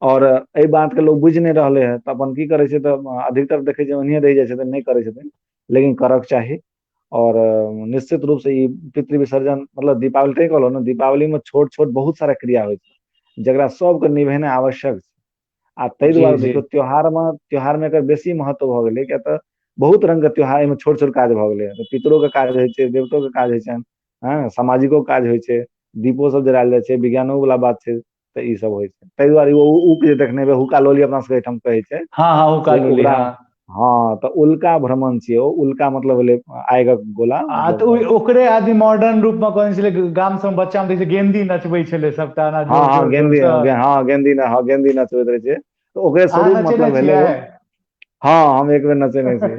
और एहि बात के लोक बुझि नहि रहलै हे तऽ अपन की करै छै तऽ अधिकतर देखै छै ओनाहिये रहि जाइ छथिन, नहि करै छथिन, लेकिन करक चाही। और निश्चित रूप से ई पितृ विसर्जन मतलब दीपावली तैं कहलहुँ ने, दीपावली में छोट छोट बहुत सारा क्रिया होइ छै जकरा सबके निभेनाइ आवश्यक छै। आ ताहि जी दुआरे जी देखियौ त्योहार मे एकर बेसी महत्व भऽ गेलै, किया तऽ बहुत रंग के त्योहार एहिमे छोट छोट काज भऽ गेलै। पितरो के काज होइ छै, देवतो के काज होइ छनि, हँ, सामाजिको काज होइ छै, दीपो सब जरायल जाइ छै, विज्ञानो वाला बात छै, तऽ ई सब होइ छै। ताहि दुआरे ओ ऊक जे देखने हेबै हुक्का लोली अपना सबके एहिठाम कहै छै, हँ हँ, हुक्का से लोली ओकरा हँ। हँ, तऽ उल्का भ्रमण छियै ओ, उल्का मतलब भेलै आगिक गोला, आ तऽ मतलब ओकरे आदमी मॉडर्न रूप मे कहने छलै, गाम सब बच्चा मे देखै छै गेंदी नचबै छलै सबटा एना हँ जोर हँ जोर जोर गेंदी सँ। हँ, गेंदी हँ, गेंदी नचबैत रहै छै, तऽ ओकरे अहाँ स्वरूप नचेने मतलब भेलै छियै? ओ। हँ, हम एक बेर नचेने छी।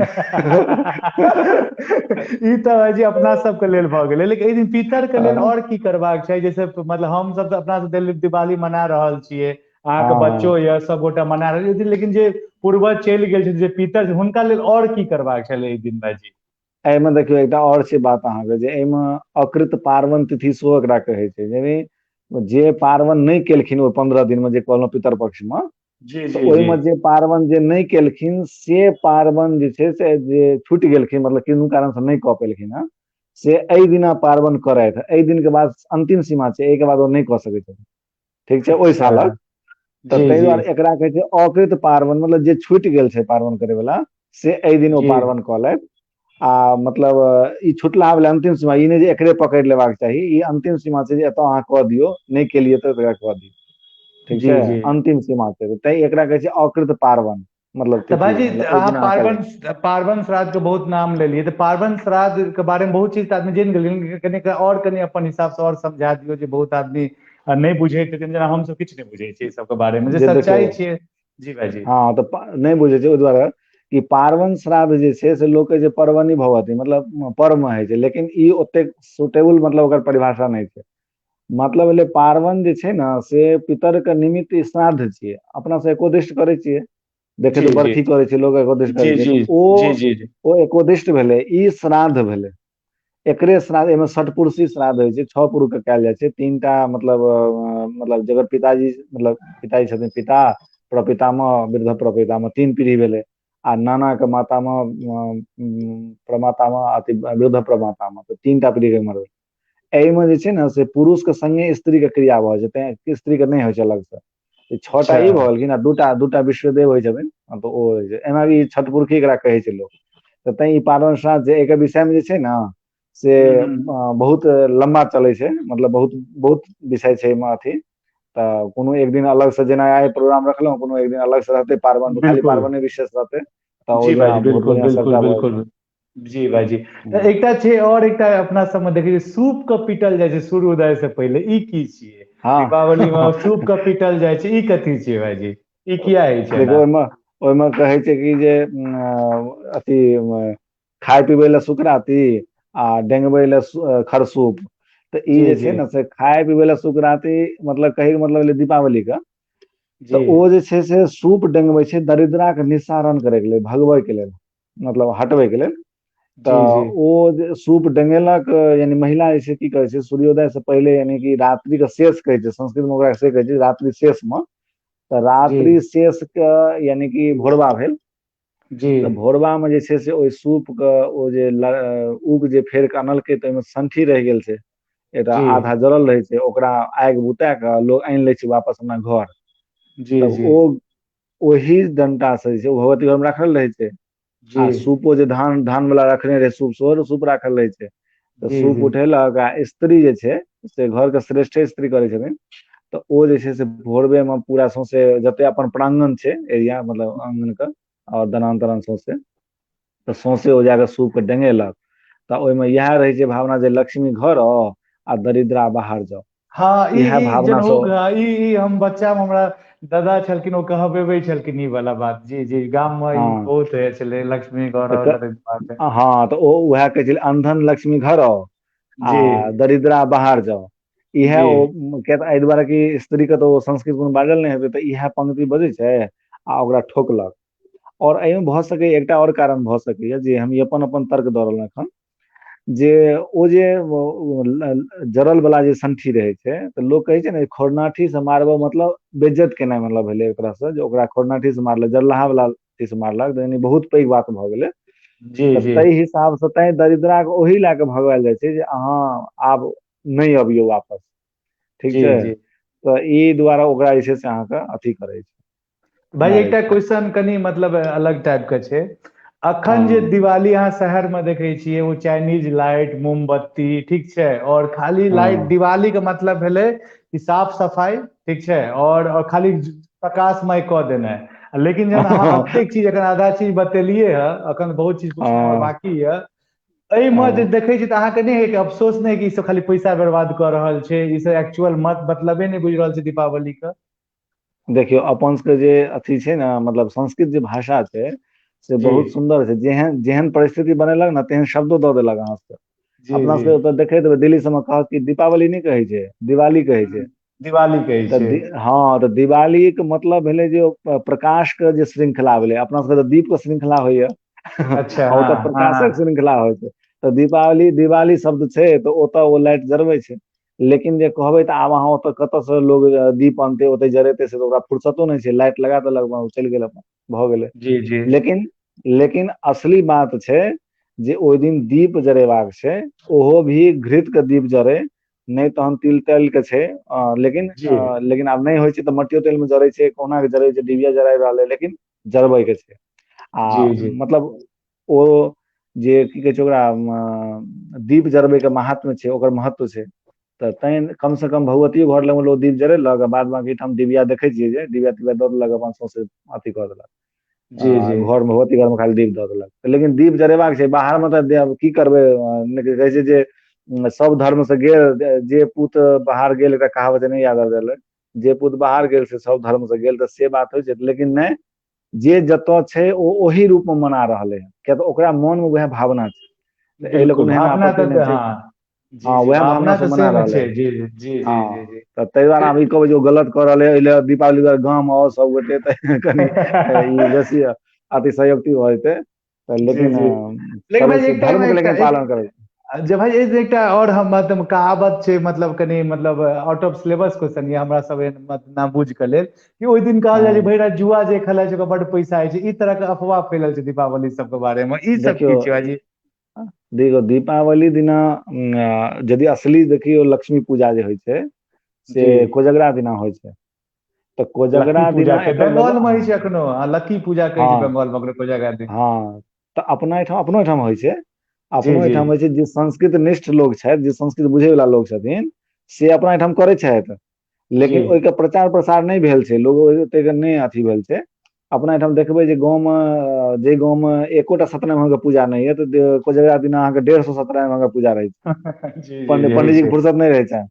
ई तऽ भाईजी अपना सबके लेल भऽ गेलै, लेकिन एहि दिन पितर के लेल हँ और की करबाक चाही? जैसे मतलब हम सब तऽ अपना सब दिवाली मना रहल छियै, अहाँके हँ बच्चो ये सबगोटा मना रहल छी, लेकिन जे पूर्वज चलि गेल छथिन, जे पितर, हुनका लेल और की करबाक छलै एहि दिन भाईजी? एहिमे देखियौ एकटा आओर छै बात अहाँके, जे एहिमे अकृत पार्वण तिथि सेहो एकरा कहै छै, यानि जे पार्वण नहि केलखिन ओ 15 दिन मे जे कहलहुँ पितर पक्ष मे, जी तऽ जी जी ओहिमे जे पार्वण जे नहि केलखिन से पार्वण जे छै से जे छुटि गेलखिन, मतलब किनु कारण से नहि कऽ पेलखिन हँ, से एहि दिना पार्वण करथि। एहि दिन के बाद अंतिम सीमा छै, एहिके बाद ओ नहि कऽ सकैत छथिन। ठीक छै, ओहि अच्छा सालक। तऽ जी ताहि जी दुआरे एकरा कहै छै अकृत पार्वण, मतलब जे छुटि गेल छै पार्वण करे वला से एहि दिन ओ जी पार्वण कऽ लेत। आ मतलब ई छुटलाहा वला अंतिम सीमा, ई नहि जे एकरे पकड़ि लेबाक चाही, ई अंतिम सीमा छै जे एतऽ अहाँ कऽ दियौ, नहि केलियै तऽ एकरा कऽ दियौ। ठीक जी छै, जी अंतिम सीमा छै, तैं एकरा कहै छै अकृत पार्वण, मतलब तऽ तिथि, भाईजी मतलब एहि अहाँ दिन अहाँ पार्वण पार्वण श्राद्ध के बहुत नाम लेलियै, तऽ पार्वण श्राद्ध के बारे मे बहुत चीज तऽ आदमी जानि गेलै, कनि और कनि अपन हिसाब से और समझा दियौ, जे बहुत आदमी नहि बुझैत हेथिन, जेना हमसब किछु नहि बुझै छियै ई सबके बारे मे, जे देखियौ सच्चाइ छियै। जी भाईजी। हँ, तऽ नहि बुझै छै ओहि दुआरे कि पार्वण श्राद्ध जे छै से लोक कहै छै पर्वणी भगवती, मतलब पर्व मे होइ छै, लेकिन ई ओतेक सुटेबल मतलब ओकर परिभाषा नहि छै। मतलब भेलै पार्वण जे छै ने से पितर के निमित्त श्राद्ध छियै। अपना सब एकोदिष्ट करै छियै, देखै जी तऽ जी बर्फी करै छै लोक, एकोदिष्ट जी करै छै, जी तऽ ओ जी जी जी ओ एकोदिष्ट भेलै, ई श्राद्ध भेलै। एकरे श्राद्ध, एहिमे षटपुरुषी श्राद्ध होइ छै, 6 पुरुष के कयल जाइ छै, 3टा मतलब मतलब जकर पिताजी, मतलब पिताजी छथिन पिता, प्रपितामह, वृद्ध प्रपितामह, तीन पीढ़ी भेलै। आ नाना के मातामह, प्रमातामह, अथी वृद्ध प्रमातामह, तऽ तीनटा पीढ़ी के मरल। एहिमे जे छै ने से पुरुष के संगे स्त्री के क्रिया भऽ जेतै, स्त्री के नहि होइ छै अलगसँ। छओटा ई भऽ गेलखिन आ दूटा दूटा विश्वदेव होइ छथिन, तऽ ओ होइ छै। एना ई छठपुरखी एकरा कहै छै लोक। तऽ तैं ई पारण श्राद्ध जे एकर विषयमे जे छै ने से बहुत लम्बा चलै छै, मतलब बहुत बहुत विषय छै एहिमे अथी। तऽ कोनो एक दिन अलग से, जेना आइ प्रोग्राम रखलहुँ, कोनो एक दिन अलग से रहतै पार्वण, खाली पार्वणे विशेष रहतै। तऽ जी भाई, बिल्कुल बिल्कुल बिल्कुल। जी भाईजी, एकटा छै और एकटा अपना सबमे देखै छियै सूप के पीटल जाइ छै सूर्योदय से पहिले, ई की छियै? दीपावली मे सूप के पीटल जाइ छै, ई कथी छियै भाईजी? ई किया होइ छै? देखो, ओहिमे ओहिमे कहै छै कि जे अथी खाय पीबै लए सुकराती आ डेंगबै लए खरसूप। तऽ ई जे छै ने से खाय पीबै लए सुकराती, मतलब कहैके मतलब भेलै दीपावली के। तऽ ओ जे छै से सूप डेंगबै छै दरिद्रा के निस्सारण करैके लेल, भगबै के लेल, मतलब हटबै के लेल। तऽ ओ जे सूप डंगेलक, यानी महिला जे छै की करै छै सूर्योदय से पहिले, यानी कि रात्रि के शेष कहै छै संस्कृत मे ओकरा, से कहै छै रात्रि शेष मे। तऽ रात्रि शेष के यानी कि भोरबा भेल। तऽ भोरबा मे जे छै से ओहि सूप के ओ जे उग जे फेर के अनलकै, तऽ ओहिमे संठी रहि गेल छै, एकटा आधा जरल रहै छै, ओकरा आगि बुता कऽ लोग आनि लै छै वापस अपना घर। तऽ ओ ओहि डंटा से जे छै ओ भगवती घर मे राखल रहै छै, आ सूपो जे धान धान वाला रखने रहै सूप, सेहो सूप राखल रहै छै। तऽ सूप उठेलक आ स्त्री जे छै से घर के श्रेष्ठे स्त्री करै छथिन। तऽ ओ जे छै से भोरबे मे पूरा सौंसे जते अपन प्रांगण छै, एरिया, मतलब आंगन के आओर दलान तलान सौंसे, तऽ सौंसे ओ जाकऽ सूप के डेंगेलक। तऽ ओहिमे इएह रहै छै भावना जे लक्ष्मी घर आउ आ दरिद्रा बाहर जाउ। हँ, ई जनहु ई हम बच्चा मे हमरा दादा छलखिन, ओ कहबेबै छलखिन ई वाला बात। जी जी, गाम मे ई बहुत होइ छलै, लक्ष्मी घर। हँ, तऽ ओ उएह कहै छलै, अंधन लक्ष्मी घर आउ आ दरिद्रा बाहर जाउ। इएह ओ किया तऽ एहि दुआरे कि स्त्रीके तऽ ओ संस्कृत कोनो बाजल नहि हेतै, तऽ इएह पंक्ति बजै छै आ ओकरा ठोकलक। आओर एहिमे भऽ सकैए एकटा आओर कारण भऽ सकैए, जे हम ई अपन अपन तर्क दऽ रहलहुँ एखन, जे ओ जे जरल वाला जे संठी रहै छै, तऽ लोक कहै छै ने खोरनाठी से मारबो, मतलब बेज्जत केनाइ, मतलब भेलै एक तरहसँ जे ओकरा खोरनाठी से मारलक, जरलाहा वाला अथी से मारलक, यानी बहुत पैघ बात भऽ गेलै। ताहि हिसाबसँ तैं दरिद्रा के ओहि लए कऽ भगायल जाइ छै जे अहाँ आब नहि अबियौ वापस, ठीक छै? तऽ ई दुआरे ओकरा जे छै से अहाँके अथी करै छै। भाई, एकटा क्वेश्चन कनि मतलब अलग टाइप के छै। अखन जे दिवाली अहाँ शहर में देखे छियै, ओ चाइनीज लाइट, मोमबत्ती, ठीक छै, और खाली लाइट। दिवाली के मतलब भेलै कि साफ सफाई, ठीक छै, और खाली प्रकाशमय कऽ देनाइ। लेकिन जहन अहाँ एतेक चीज, एखन आधा चीज बतेलियै हँ, अखन बहुत चीज पूछना बाकी यऽ, एहिमे जे देखै छी तऽ अहाँके नहि होइ अफसोस नहि कि ई सब खाली पैसा बर्बाद कऽ रहल छै, ई सब एक्चुअल मतलबे नहि बुझि रहल छै दीपावली के? देखियौ, अपन सबके जे अथी छै ने, मतलब संस्कृत जे भाषा छै से बहुत सुन्दर छै। जेहन जेहन परिस्थिति बनेलक ने, तेहन शब्दो दऽ देलक अहाँ सबके। अपना सबके ओतऽ देखैत हेबै, दिल्ली सबमे कहत कि दीपावली नहि कहै छै, दिवाली कहै छै। दिवाली कहै छै। हँ, तऽ दिवाली के मतलब भेलै जे प्रकाश के जे श्रृंखला भेलै। अपना सबके तऽ दीप के श्रृंखला होइया, ओतऽ प्रकाशक श्रृंखला होइ छै। तऽ दीपावली दिवाली शब्द छै, तऽ ओतऽ ओ लाइट जरबै छै। लेकिन जे कहबै तऽ आब अहाँ ओतऽ कतऽसँ लोग दीप अनतै, ओतऽ जरेतै, से तऽ ओकरा फुर्सतो नहि छै। लाइट लगा देलक, चलि गेल, अपन भऽ गेलै। जी जी लेकिन लेकिन असली बात छै जे ओहि दिन दीप जरेबाक छै, ओहो भी घृत के दीप जरे, नहि तहन तिल तेल के छै। लेकिन लेकिन आब नहि होइ छै, तऽ मट्टियो तेल मे जरै छै, कहुना के जरै छै, डिबिया जराय रहलै, लेकिन जरबै के छै। आ मतलब ओ जे की कहै छै ओकरा, दीप जरबै के महात्म्य छै, ओकर महत्व छै। तऽ तैं कम से कम भगवतियो घर लगमे लोक दीप जरेलक, बाद बाकी ठाम डिबिया देखै छियै जे डिबिया तिबिया दऽ देलक, अपन सौंसे अथी कऽ देलक। जी जी घर मे, भगवती घर मे खाली दीप दऽ देलक, लेकिन दीप जरेबाक छै। बाहर मे तऽ की करबै, कहै छै जे सब धर्म से गेल जे पूत बाहर गेल, एकटा कहावत नहि याद आबि रहल, जे पूत बाहर गेल से सब धर्म से गेल, तऽ से बात होइ छै। लेकिन नहि, जे जतऽ छै ओ ओही रूप मे मना रहलै हन, किया तऽ ओकरा मन मे वएह भावना छै। एहि लए कोनो एहन आपत्ति नहि छै। हँ, वएह भावना से मना रहलै। हँ, तऽ ताहि दुआरे आब ई कहबै जे ओ गलत कऽ रहलै, एहि लए दीपावली दुआरे गाम आउ सबगोटे, तऽ कनि ई बेसी अतिशयोक्ति भऽ जेतै। तऽ लेकिन लेकिन धर्म के लेकिन पालन करै। जे भाई एकटा आओर हम मतलब कहावत छै, मतलब कनि मतलब आउट ऑफ सिलेबस क्वेश्चन ये हमरा सब ना बुझ के लेल, कि ओहि दिन कहल जाइ छै भरि राति जुआ जे खेलाइ छै ओकरा बड पैसा होइ छै, ई तरह के अफवाह फैलल छै दीपावली सबके बारे मे, ई सब की छै भाईजी? देखियौ दीपावली दिना यदि असली देखियौ लक्ष्मी पूजा जे होइ छै से कोजगरा दिना होइ छै, तऽ कोजगरा दिना बंगाल मे होइ छै एखनो, लक्ष्मी पूजा कहै छै बंगाल मे कोजगरा दिन। हँ तऽ अपना एहिठाम अपनो एहिठाम होइ छै, अपनो एहिठाम होइ छै। जे संस्कृत निष्ठ लोक छथि, जे संस्कृत बुझै वला लोक छथिन से अपना एहिठाम करै छथि, लेकिन ओहिके प्रचार प्रसार नहि भेल छै, लोग ओतेक नहि अथी भेल छै। अपना एहिठाम देखबै जे गाँवमे, जे गाँवमे एकोटा सत्यनारायण भगवानके पूजा नहि यऽ तऽ कोजगरा दिना अहाँके 150 सत्यनारायण भगवानके पूजा रहै छै। पंडीजी के फुर्सत नहि रहै छनि,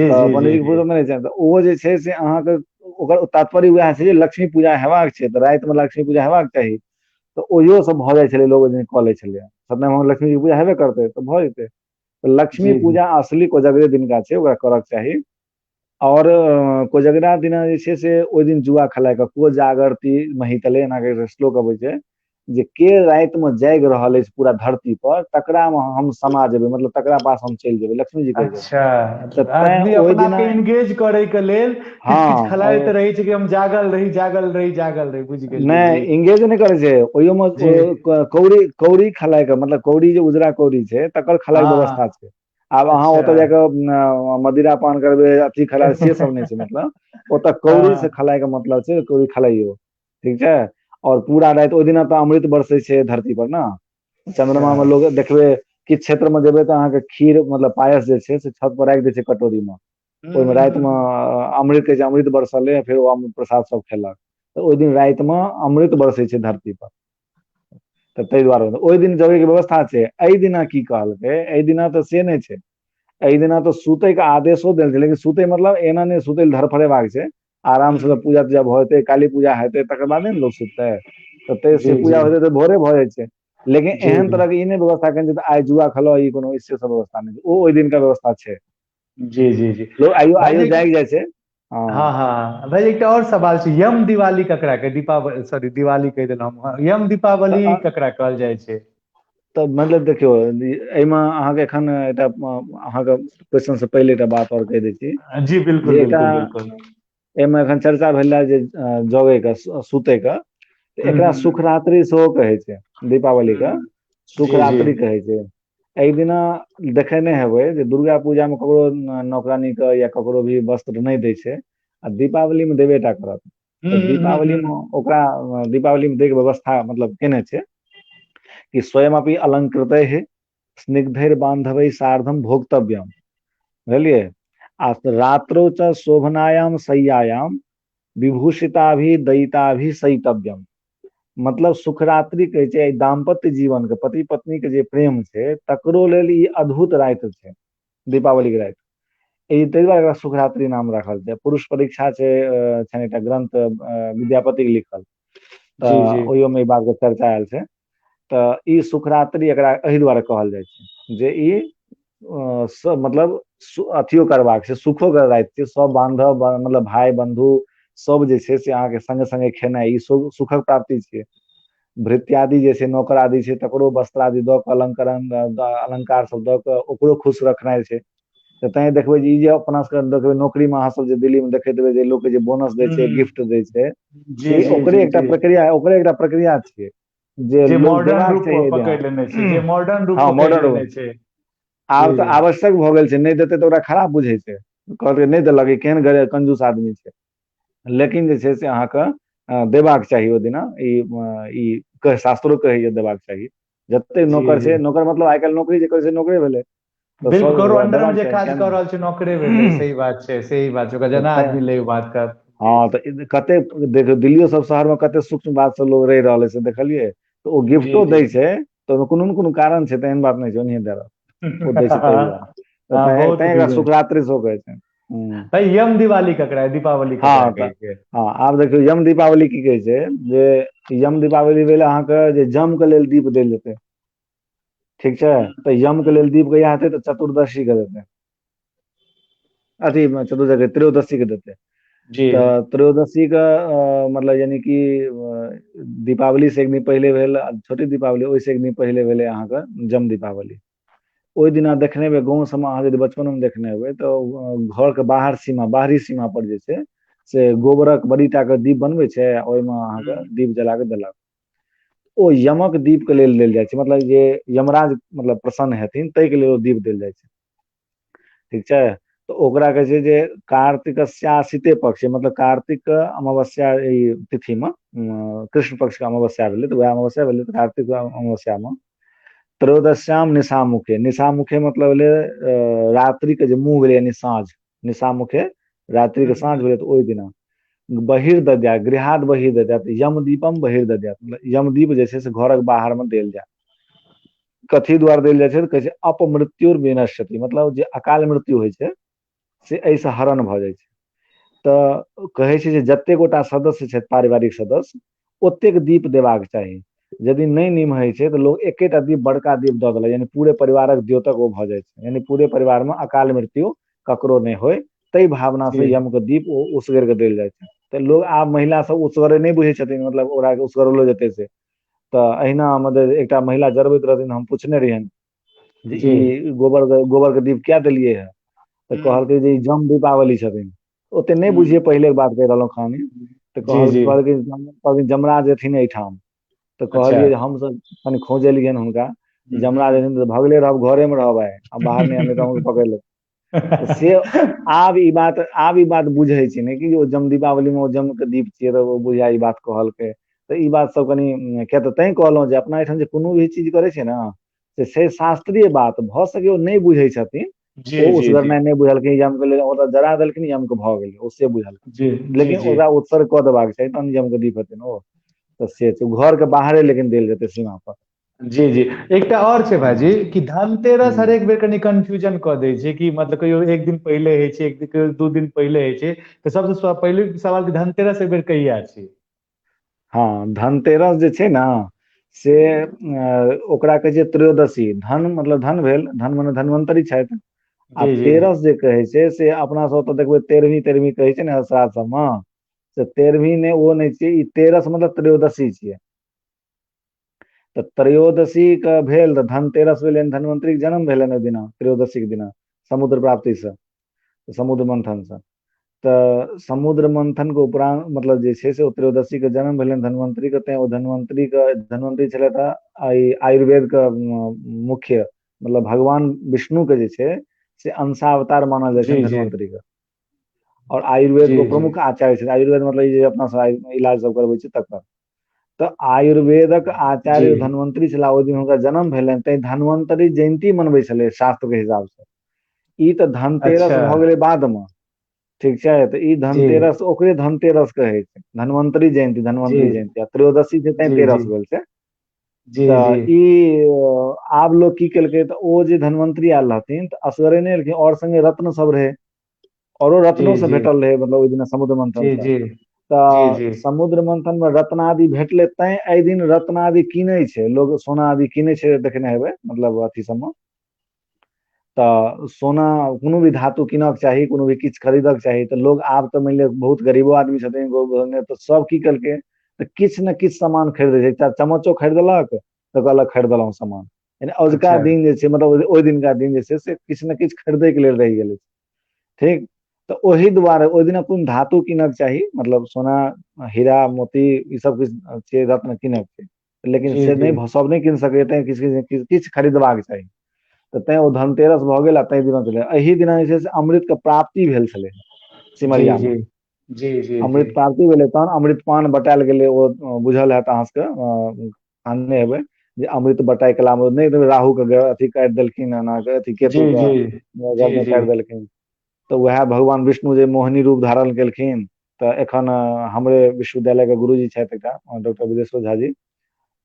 तऽ पंडीजी के फुर्सत नहि रहै छनि, तऽ ओ जे छै से अहाँके ओकर तात्पर्य उएह छै जे लक्ष्मी पूजा हेबाक छै, तऽ रातिमे लक्ष्मी पूजा हेबाक चाही, तऽ ओहियो सब भऽ जाइ छलै, लोक ओहि दिन कऽ लै छलै। सत्यनारायण भगवान लक्ष्मी जी पूजा हेबे करतै तऽ भऽ जेतै। तऽ लक्ष्मी पूजा असली कोजगरे दिनका छै, ओकरा करक चाही। और कोजगरा दिना जे छै से ओहि दिन जुआ खेलाय के को जागरती महितले एना के श्लोक अबै छै, जे के राति में जागि रहल अछि पूरा धरती पर तकरा मे हम समा जेबै, मतलब तकरा पास हम चलि जेबै, लक्ष्मी जी कहै छथिन। अच्छा, आदमी अपना के एंगेज करे के लेल किछ किछ खेलाइत रहै छै कि हम जागल रही जागल रही जागल रही, बुझि गेलियै। नहि एंगेज नहि करै छै, ओहियो मे कौड़ी कौड़ी खेलाय के मतलब कौड़ी जे उजरा कौड़ी छै तकर खेलाय के व्यवस्था छै। आब अहाँ ओतऽ जाकऽ मदिरा पान करबै अथी खेलाइ से सब नहि छै, मतलब ओतऽ कौड़ी से खेलाय के मतलब छै कौड़ी खेलाइयो, ठीक छै। और पूरा राति ओहि दिना तऽ अमृत बरसै छै धरती पर ने, चंद्रमा मे लोग देखबै किछु क्षेत्र मे जेबै तऽ अहाँके खीर मतलब पायस जे छै से छत पर राखि दै छै कटोरी मे, ओहिमे राति मे अमृत कहै छै अमृत बरसलै, फेर ओ अमृत प्रसाद सब खेलक, तऽ ओहि दिन राति मे अमृत बरसै छै धरती पर, तऽ ताहि दुआरे ओहि दिन जगै के व्यवस्था छै। एहि दिना की कहलकै, एहि दिना तऽ से नहि छै, एहि दिना तऽ सुतै के आदेशो देल छै, लेकिन सुतै मतलब एना नहि सुतै लए धरफरेबाक छै, आराम से पूजा तूजा भऽ जेतै, काली पूजा हेतै तकर बादे ने लोक सुततै, तऽ ताहि से पूजा होतै तऽ भोरे भऽ जाइ छै। लेकिन एहन तरह के ई नहि व्यवस्था केने छै आइ जुआ खेलऽ, ई कोनो से सब व्यवस्था नहि छै, ओ ओहि दिनका व्यवस्था छै। जी जी जी लोग आइयो आइयो जागि जाइ छै। हँ हँ भाई एकटा और सवाल छै, यम दिवाली ककरा के दीपावली, सॉरी दिवाली कहि देलहुँ हम, यम दीपावली ककरा कहल जाइ छै? तऽ मतलब देखियौ एहिमे अहाँके एखन एकटा अहाँके क्वेश्चन से पहिले एकटा बात और कहि दै छी। जी बिल्कुल बिल्कुल बिल्कुल। एहिमे एखन चर्चा भेल जे जगै के सुतै के, एकरा सुखरात्रि सेहो कहै छै, दीपावली के सुखरात्रि कहै छै। एहि दिना देखेने हेबै जे दुर्गा पूजा मे ककरो नौकरानी के या ककरो भी वस्त्र नहि दै छै, आ दीपावली मे देबे टा करत। तऽ दीपावली मे ओकरा दीपावली मे दैके व्यवस्था मतलब केने छै कि स्वयं अपि अलंकृत है स्निग्धैर बांधवै सार्धम भोक्तव्यम, बुझलियै। आ रात्रो च शोभनायाम शय्यायाम विभूषिता भी दयिता भी सयितव्यम, मतलब सुखरात्रि कहै छै दाम्पत्य जीवन के, पति पत्नी के जे प्रेम छै तकरो लेल ई अद्भुत राति छै दीपावली के राति। ई ताहि दुआरे एकरा सुखरात्रि नाम राखल छै। पुरुष परीक्षा छै छनि एकटा ग्रंथ विद्यापति के लिखल, तऽ ओहियोमे ई बात के चर्चा आयल छै। तऽ ई सुखरात्रि एकरा एहि दुआरे कहल जाइ छै जे ई मतलब अथियो करबाक छै, सुखो के राति छै, सब बान्धव मतलब भाय बन्धु सब जे छै से अहाँके संगे संगे खेनाइ ई सुखक प्राप्ति छियै। भृत्यादि जे छै नौकर आदि छै तकरो वस्त्र आदि दऽ कऽ अलंकरण अलंकार सब दऽ कऽ ओकरो खुश रखनाइ छै। तऽ तैं देखबै जे ई जे अपना सबके देखबै नौकरी मे अहाँ सब जे दिल्ली मे देखैत हेबै जे लोक के जे बोनस दै छै, गिफ्ट दै छै, से ओकरे एकटा प्रक्रिया, ओकरे एकटा प्रक्रिया छियै जे मॉडर्न रूप पकड़ि लेने छै, जे मॉडर्न रूप पकड़ि लेने छै। आब तऽ आवश्यक भऽ गेल छै, नहि देतै तऽ ओकरा खराब बुझै छै, कहलकै नहि देलक ई केहन गरीब कंजूस आदमी छै। लेकिन जे छै से अहाँके देबाक चाही ओहि दिना, ई ई शास्त्रो कहैया देबाक चाही। जते नौकर छै, नौकर मतलब आइ काल्हि नौकरी जे करै छै नौकरे भेलै, बिल्कुल ककरो अंडर मे जे काज कऽ रहल छै नौकरे भेलै, सही बात छै, सही बात छै, ओकरा जेना आदमी ले बात कर। हँ तऽ कते देखियौ दिल्लियो सब शहर मे कते सूक्ष्म बात सब लोग रहि रहल है से देखलियै। तऽ ओ गिफ्टो दै छै तऽ ओहिमे कोनो ने कोनो कारण छै, तऽ एहन बात नहि छै ओनहिये दऽ रहल, ओ दै छै ताहि दुआरे, तैं एकरा सुखरात्रि सेहो कहै छै। भाई यम दिवाली ककरा, दीपावली ककरा कहै छै? हँ आब देखियौ यम दीपावली की कहै छै, जे यम दीपावली भेल अहाँके जे जम के लेल दीप देल जेतै, ठीक छै। तऽ यम के लेल दीप कहिया हेतै, तऽ चतुर्दशी के देतै, अथी चतुर्दशी त्रयोदशी के देतै। तऽ त्रयोदशी के मतलब यानी कि दीपावली से एक दिन पहिले भेल छोटी दीपावली, ओहिसँ एक दिन पहिले भेलै अहाँके जम दीपावली। ओहि दिना देखने हेबै गाँव सबमे, अहाँ यदि बचपन मे देखने हेबै तऽ घरके बाहर सीमा, बाहरी सीमा पर जे छै से गोबरक बड़ीटा के दीप बनबै छै, ओहिमे अहाँके दीप जला कऽ देलक। ओ यमक दीप के लेल देल जाइ छै, मतलब जे यमराज मतलब प्रसन्न हेथिन ताहिके लेल ओ दीप देल जाइ छै। ठीक छै, तऽ ओकरा कहै छै जे कार्तिकस्यासिते पक्ष, मतलब कार्तिक अमावस्या ई तिथि मे, कृष्ण पक्ष के अमावस्या भेलै तऽ वएह अमावस्या भेलै, तऽ कार्तिक अमावस्या मे त्रयोदश्याम निशामुखे, निशामुखे मतलब भेलै रात्रि के जे मुँह भेलै यानी साँझ, निशामुखे रात्रि के साँझ भेलै, तऽ ओहि दिना बहिर्दद्यात, गृहाद बहिर्दद्यात, यमदीपम बहिर्दद्यात, मतलब यमदीप जे छै से घरक बाहर मे देल जाय। कथी द्वारा देल जाइ छै? तऽ कहै छै अपमृत्युर विनश्यति, मतलब जे अकाल मृत्यु होइ छै से एहिसँ हरण भऽ जाइ छै। तऽ कहै छै जे जतेक गोटा सदस्य छथि, पारिवारिक सदस्य, ओतेक दीप देबाक चाही। यदि नहि निमहै छै तऽ लोक एकेटा दीप, बड़का दीप दऽ देलक, यानी पूरे परिवारक द्योतक ओ भऽ जाइ छै, यानी पूरे परिवारमे अकाल मृत्यु ककरो नहि होइ, ताहि भावनासँ यमके दीप ओ उसगेर कऽ देल जाइ छै। तऽ लोक आब महिला सब उसगरे नहि बुझै छथिन, मतलब ओकरा उसगरलो जेतै से। तऽ अहिना मतलब एकटा महिला जरबैत रहथिन, हम पुछने रहियनि जे ई गोबर गोबर के दीप किया देलियै हे? तऽ कहलकै जे ई जम दीपावली छथिन। ओते नहि बुझियै, पहिले बात कहि रहलहुँ कहानी। तऽ कहलकै कहलकै जमराज एथिन एहिठाम। तऽ कहलियै जे हमसब कनि खोजलियनि हुनका, जमराज एथिन तऽ भगले रहब, घरे मे रहब आइ, आ बाहर नहि आयब तऽ अहूँके पकड़ि लेब। से आब ई बात, आब ई बात बुझै छी ने कि ओ जम दीपावली मे ओ जम के दीप छियै, तऽ ओ बुझा ई बात कहलकै। तऽ ई बात सब कनि किया तऽ तैं कहलहुँ जे अपना एहिठाम जे कोनो भी चीज करै छै ने से छै शास्त्रीय बात, भऽ सकै ओ नहि बुझै छथिन, ओ उसगरनाइ नहि बुझलखिन, यम के लेल ओतऽ जरा देलखिन, यम के भऽ गेलै, ओ से बुझलखिन, लेकिन ओकरा उत्सर्ग कऽ देबाक चाही तहन यम के दीप हेतै ने ओ। तऽ से छै घर के बाहरे लेकिन देल जेतै सीमा पर। जी जी, एकटा आओर छै भाईजी कि धनतेरस हरेक बेर कनि कंफ्यूजन कऽ दै छै कि मतलब कहियो एक दिन पहिले होइ छै, एक दिन कहियो 2 दिन पहिले होइ छै, तऽ सबसँ पहिले सवाल कि धनतेरस एक बेर कहिया छै? हँ, धनतेरस जे छै ने से ओकरा कहै छै त्रयोदशी। धन मतलब धन भेल, धन मने धन्वन्तरी छथि, आ तेरस जे कहै छै से अपना सब ओतऽ देखबै तेरहवीं तेरहवीं कहै छै ने श्राद्ध सबमे, से तेरहवीं नहि ओ नहि छियै, ई तेरस मतलब त्रयोदशी छियै। तऽ त्रयोदशी के भेल तऽ धनतेरस भेलै, धन्वन्तरीके जन्म भेलनि ओहि दिना, त्रयोदशी के दिना, समुद्र प्राप्ति से, समुद्र मंथन से। तऽ समुद्र मंथन के उपरांत मतलब जे छै से ओ त्रयोदशी के जन्म भेलनि धन्वन्तरी के, तैं ओ धन्वन्तरी के, धन्वन्तरी छलथि हे आयुर्वेद के मुख्य, मतलब भगवान विष्णु के जे छै से अंशावतार मानल जाइ छै धन्वन्तरी के, और आयुर्वेद के प्रमुख आचार्य छथि। आयुर्वेद मतलब जे अपना सब इलाज सब करबै छै तकर। तऽ आयुर्वेदक आचार्य धन्वन्तरी छलाह, ओहि दिन हुनकर जन्म भेलनि, तैं धन्वन्तरी जयन्ती मनबै छलै शास्त्र के हिसाब से। ई तऽ धनतेरस भऽ गेलै बाद मे, ठीक छै, तऽ ई धनतेरस ओकरे धनतेरस कहै छै, धन्वन्तरी जयन्ती, धन्वन्तरी जयन्ती, आ त्रयोदशी छै तैं तेरस भेल छै। तऽ ई आब लोक की केलकै तऽ ओ जे धन्वन्तरी आयल रहथिन तऽ असगरे नहि एलखिन, और संगे रत्न सब रहै, औरो रत्नो सब भेटल रहै, मतलब ओहि दिना समुद्र मंथन से। तऽ समुद्र मंथन मे रत्नादि भेटलै, तैं एहि दिन रत्नादि कीनै छै लोग, सोना आदि कीनै छै, देखने हेबै मतलब अथी सबमे। तऽ सोना कोनो भी धातु कीनक चाही, कोनो भी किछु खरीदक चाही, तऽ लोग आब तऽ मानि लिअ बहुत गरीबो आदमी छथिन, तऽ सब की केलकै तऽ किछु ने किछु सामान खरीदै छै, एकटा चम्मचो खरीदलक तऽ कहलक खरीदलहुँ सामान, यानी अजुका दिन जे छै मतलब ओहि दिनका दिन जे छै से किछु ने किछु खरीदैके लेल रहि गेलै। ठीक, तऽ ओहि दुआरे ओहि दिना कोन धातु कीनक चाही, मतलब सोना हीरा मोती ई सब किछु छै, रत्न कीनक छै, लेकिन से नहि सब नहि कीन सकैए, तैं किछु किछु किछु खरीदबाक चाही, तऽ तैं ओ धनतेरस भऽ गेल। आ ताहि दिना छलै, एहि दिना जे छै से अमृत के प्राप्ति भेल छलै सिमरिया मे, अमृत प्राप्ति भेलै, तहन अमृत पान बटायल गेलै। ओ बुझल हैत अहाँ सबके, आनने हेबै जे अमृत बटाइ कला मे नहि राहु के अथी काटि देलखिन, एना के अथी केतु के गर्दन काटि देलखिन, तऽ वएह भगवान विष्णु जे मोहिनी रूप धारण केलखिन। तऽ एखन हमरे विश्वविद्यालय के गुरुजी छथि एकटा डॉक्टर विदेश्वर झा जी,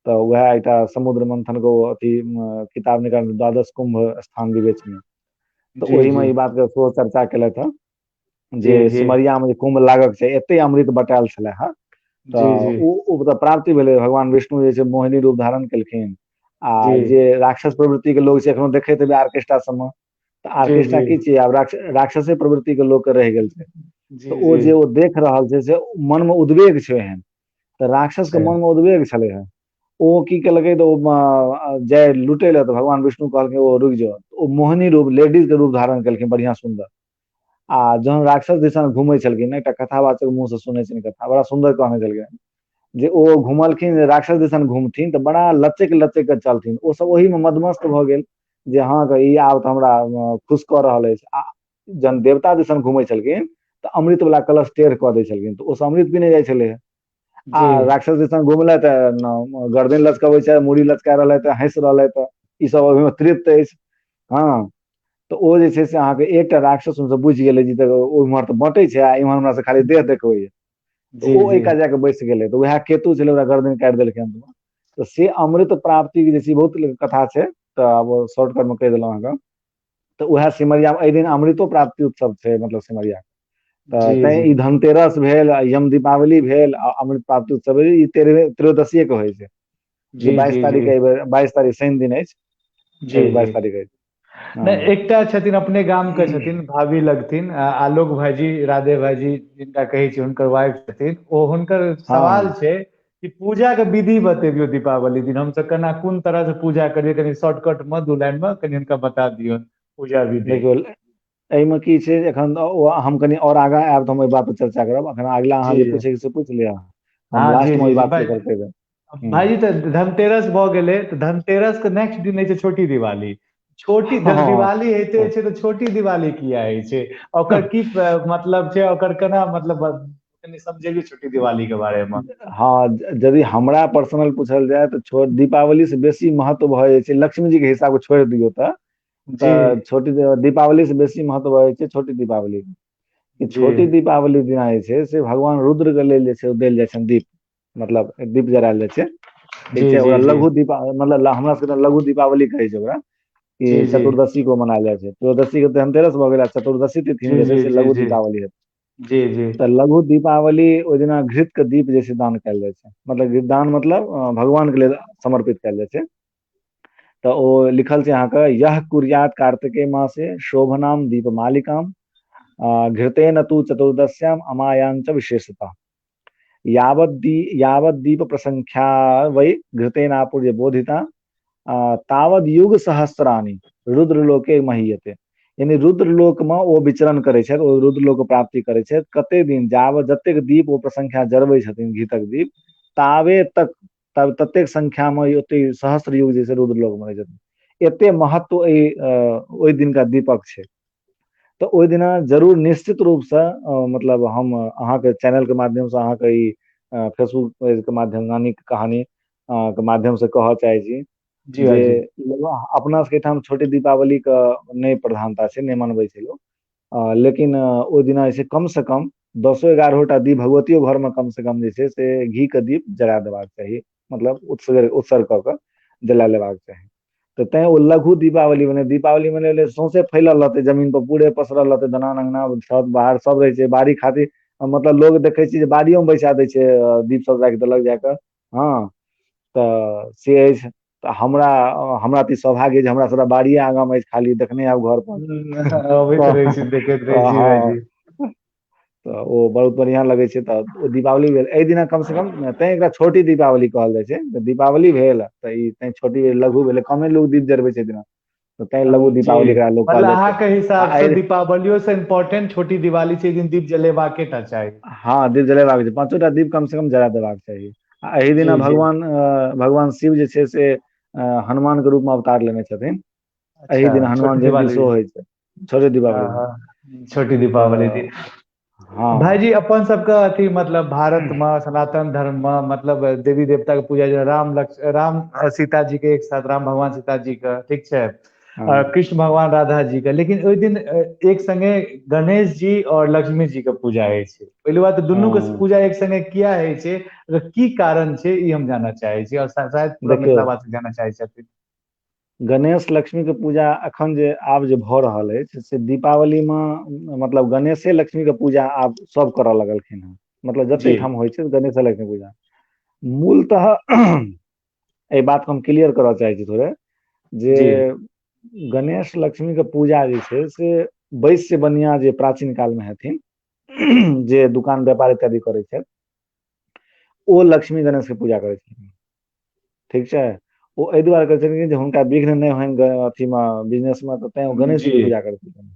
तऽ वएह एकटा समुद्र मंथन के अथी किताब निकाल द्वादश कुंभ स्थान विवेचन, तऽ ओहिमे ई बात के सेहो चर्चा केलथि हँ जे सिमरिया मे जे कुंभ लागक छै एते अमृत बटायल छलै हँ, तऽ ओ तऽ प्राप्ति भेलै, भगवान विष्णु जे छै मोहिनी रूप धारण केलखिन। आ जे राक्षस प्रवृत्ति के लोग छै एखनो देखैत हेबै आर्केस्ट्रा सबमे, तऽ आर्केस्ट्रा की छियै आब राक्षसे प्रवृत्ति के लोक के रहि गेल छै, तऽ ओ जे ओ देख रहल छै से मन मे उद्वेग छै एहन, तऽ राक्षस के मन मे उद्वेग छलै हँ, ओ की केलकै तऽ ओ जाय लुटै लए तऽ भगवान विष्णु कहलखिन ओ रुकि जाउ। ओ मोहिनी रूप लेडीज के रूप धारण केलखिन बढ़ियां सुन्दर। आ जहन राक्षस दिसन घुमै छलखिन एकटा कथावाचक मुँह से सुनै छलिन कथा बड़ा सुन्दर कहने छलखिन जे ओ घुमलखिन राक्षस दिसन घुमथिन तऽ बड़ा लचैक लचैक कऽ चलथिन ओसभ ओहिमे मदमस्त भऽ गेल जे हँ ई आब तऽ हमरा खुश कऽ रहल अछि आ जहन देवता दिसन घुमै छलखिन तऽ अमृत वला कलश टेढ़ कऽ दै छलखिन तऽ ओसभ अमृत पीने जाइ छलै आ जी राक्षस दिसन घुमलथि तऽ गर्दन लचकबै छै मूड़ी लचका रहलथि हँसि रहलथि ई सब ओहिमे तृप्त अछि। हँ तऽ ओ जे छै से अहाँके एकटा राक्षस हमसब बुझि गेलै जे ओम्हर तऽ बँटै छै आ इम्हर हमरा से खाली देह देखबैय। तऽ जी ओ जी एहि कात जाके बैस गेलै तऽ उएह केतु छलै ओकरा गर्दन काटि देलकै अन्तमे। तऽ से अमृत प्राप्तिके जे छै बहुत कथा छै तऽ आब शॉर्टकट मे कहि देलहुँ अहाँके। तऽ उएह सिमरियामे एहि दिन अमृतो प्राप्ति उत्सव छै मतलब सिमरिया तऽ जी तैँ जी ई धनतेरस भेल आ यम दीपावली भेल आ अमृत प्राप्ति उत्सव भेल ई तेरहे त्रयोदशीए के होइ छै। जे जी 22 जी जी तारीख एहि बेर 22 तारीख शनि दिन अछि। जी एहि बेर जी 22 तारीख अछि। नहि हँ एकटा छथिन अपने गाम के छथिन भाभी लगथिन आलोक भाईजी राधे भाईजी जिनका कहै छी हुनकर वाइफ छथिन ओ हुनकर सवाल हँ छै कि पूजा के विधि बतेबियौ दीपावली दिन हमसब केना कोन तरह से पूजा करियै कनि शॉर्टकट मे दू लाइन मे कनि हुनका बता दियौन पूजा विधि। देखियौ एहिमे की छै एखन ओ हम कनि आओर आगाँ आयब तऽ हम ओहि बात पर चर्चा करब एखन अगिला जी अहाँ जे पूछैके से पूछि लिअ। हम हँ जी लास्ट मे जी ओहि जी बात भाय पर कहि देब। हूँ भाईजी तऽ धनतेरस भऽ गेलै तऽ धनतेरस के नेक्स्ट दिन होइ छै छोटी दिवाली। छोटी जब हँ दिवाली होइते छै तऽ छोटी दिवाली किया होइ छै? ओकर की मतलब छै ओकर केना मतलब कनि समझेबियौ छोटी दिवाली के बारे मे। हँ यदि हमरा पर्सनल पूछल जाय तऽ छोट दीपावली से बेसी महत्व भऽ जाइ छै लक्ष्मी जी के हिसाब स छोड़ि दियौ तऽ जी तऽ छोटी दीपावली से बेसी महत्व भऽ जाइ छै छोटी दीपावली के। जी छोटी दीपावली दिना जे छै से भगवान रुद्र के लेल जे छै ओ देल जाइ छनि दीप। मतलब दीप जरायल जाइ छै ठीक जी छै जी ओकरा जी लघु दीप मतलब हमरा सबके तऽ लघु दीपावली कहै छै ओकरा। ई जी जी चतुर्दशी को मनायल जाइ छै त्रयोदशी के धनतेरस भऽ गेल आ चतुर्दशी तिथि जी जे जी छै से जी लघु जी दीपावली हेतै। जी जी तऽ लघु दीपावली ओहि दिना घृत के दीप जे छै दान कयल जाइ छै। मतलब दान मतलब भगवान के लेल समर्पित कयल जाइ छै। तऽ ओ लिखल छै अहाँके यह कुर्यात कार्तिके मासे शोभनाम दीप मालिकाम घृतेन तु चतुर्दश्याम अमायाञ्च विशेषतः। यावत दी यावत दीप प्रसंख्या वै घृतेनापूर्य बोधिता तावद युग सहस्राणी रुद्रलोके महीयते। यानि रुद्रलोक मे ओ विचरण करै छथि ओ रुद्रलोक प्राप्ति करै छथि कते दिन जाबत जतेक दीप ओ प्रसंख्या जरबै छथिन घीतक दीप ताबे तक तब ततेक संख्या मे ओते सहस्र युग जे छै रुद्रलोक मे रहै छथिन। एते महत्व एहि ओहि दिनका दीपक छै। तऽ ओहि दिना जरूर निश्चित रूपसँ मतलब हम अहाँके चैनलके माध्यमसँ अहाँके ई फेसबुक पेज के माध्यम नानी के कहानी के माध्यम से कहऽ चाहै छी जी जे भाईजी अपना सबके एहिठाम छोटी दीपावली के नहि प्रधानता छै नहि मनबै छै लोक। लेकिन ओहि दिना जे छै कम से कम दसो एगारहो टा दीप भगवतियो घरमे कम से कम जे छै से घी के दीप जरा देबाक चाही। मतलब उत्सर्ग उत्सर्ग कऽ कऽ जला लेबाक चाही। तऽ तैं ओ लघु दीपावली मने दीपावली मनेले सौंसे फैलल रहतै जमीन पर पूरे पसरल रहतै दलान अंगना छत बाहर सब रहै छै बाड़ी खातिर मतलब लोग देखै छियै जे बाड़ियो मे बैसा दै छै दीप सब राखि देलक जा कऽ। हँ तऽ से अछि। तऽ हमरा हमरा तऽ ई सौभाग्य जे हमरा सबटा बाड़िए आगाँ मे अछि खाली देखने आब घर पर अबैत रहै छी देखैत रहै तऽ छी हँ भाईजी। तऽ ओ बहुत बढ़िआँ लगै छै तऽ ओ दीपावली भेल एहि दिना कम से कम तैं एकरा छोटी दीपावली कहल जाइ छै तऽ दीपावली भेल तऽ ई तैं छोटी लघु भेलै कमे लोक दीप जरबै छै एहि दिना। तऽ तैं लघु जी दीपावली एकरा लोक मतलब कहल जाइ छै अहाँके आ हिसाब से एहि दीपावलियो से इम्पोर्टेंट छोटी दिवाली छै एहि दिन दीप जलेबाके टा चाही। हँ दीप जलेबाक चाही पाँचोटा दीप कम से कम जरा देबाक चाही। आ एहि दिना जी जी भगवान भगवान शिव जे छै से हनुमान के रूप मे अवतार लेने छथिन। एहि अच्छा दिन हनुमान छोटी जयन्ती दिवाली सेहो होइ छै छोटे हँ दीपावली दिन हँ छोटी दीपावली तऽ दिन। हँ भाईजी अपन सबके अथी मतलब भारत मे सनातन धर्म मे मतलब देवी देवता के पूजा राम लक्ष राम सीता जी के एक साथ राम भगवान सीता जी के ठीक छै हँ कृष्ण भगवान राधा जी के लेकिन ओहि दिन एक संगे गणेश जी और लक्ष्मी जी के पूजा होइ छै। पहिली बात तऽ दुनू के हँ पूजा एक संगे किया होइ छै? की कारण छै ई हम जानऽ चाहे छी और शायद पूरा देखियौ मिथिला वासी जानऽ चाहै छथिन। गणेश लक्ष्मीके पूजा एखन जे आब जे भऽ रहल अछि से दीपावलीमे मतलब गणेशे लक्ष्मीके पूजा आब सभ करऽ लगलखिन हेँ। मतलब जते जी ठाम होइ छै गणेश लक्ष्मी पूजा मूलतः एहि बातके हम क्लियर करऽ चाहै छी थोड़े जे जी गणेश लक्ष्मीके पूजा जे छै से बैश्य बनिया जे प्राचीन कालमे हेथिन जे दुकान व्यापार इत्यादि करै छथि ओ लक्ष्मी गणेश के पूजा करै छथिन। ठीक छै। ओ एहि दुआरे करै छथिन जे हुनका विघ्न नहि होइन अथी मे बिजनेस मे, तऽ तैं ओ गणेश जी के पूजा करै छथिन।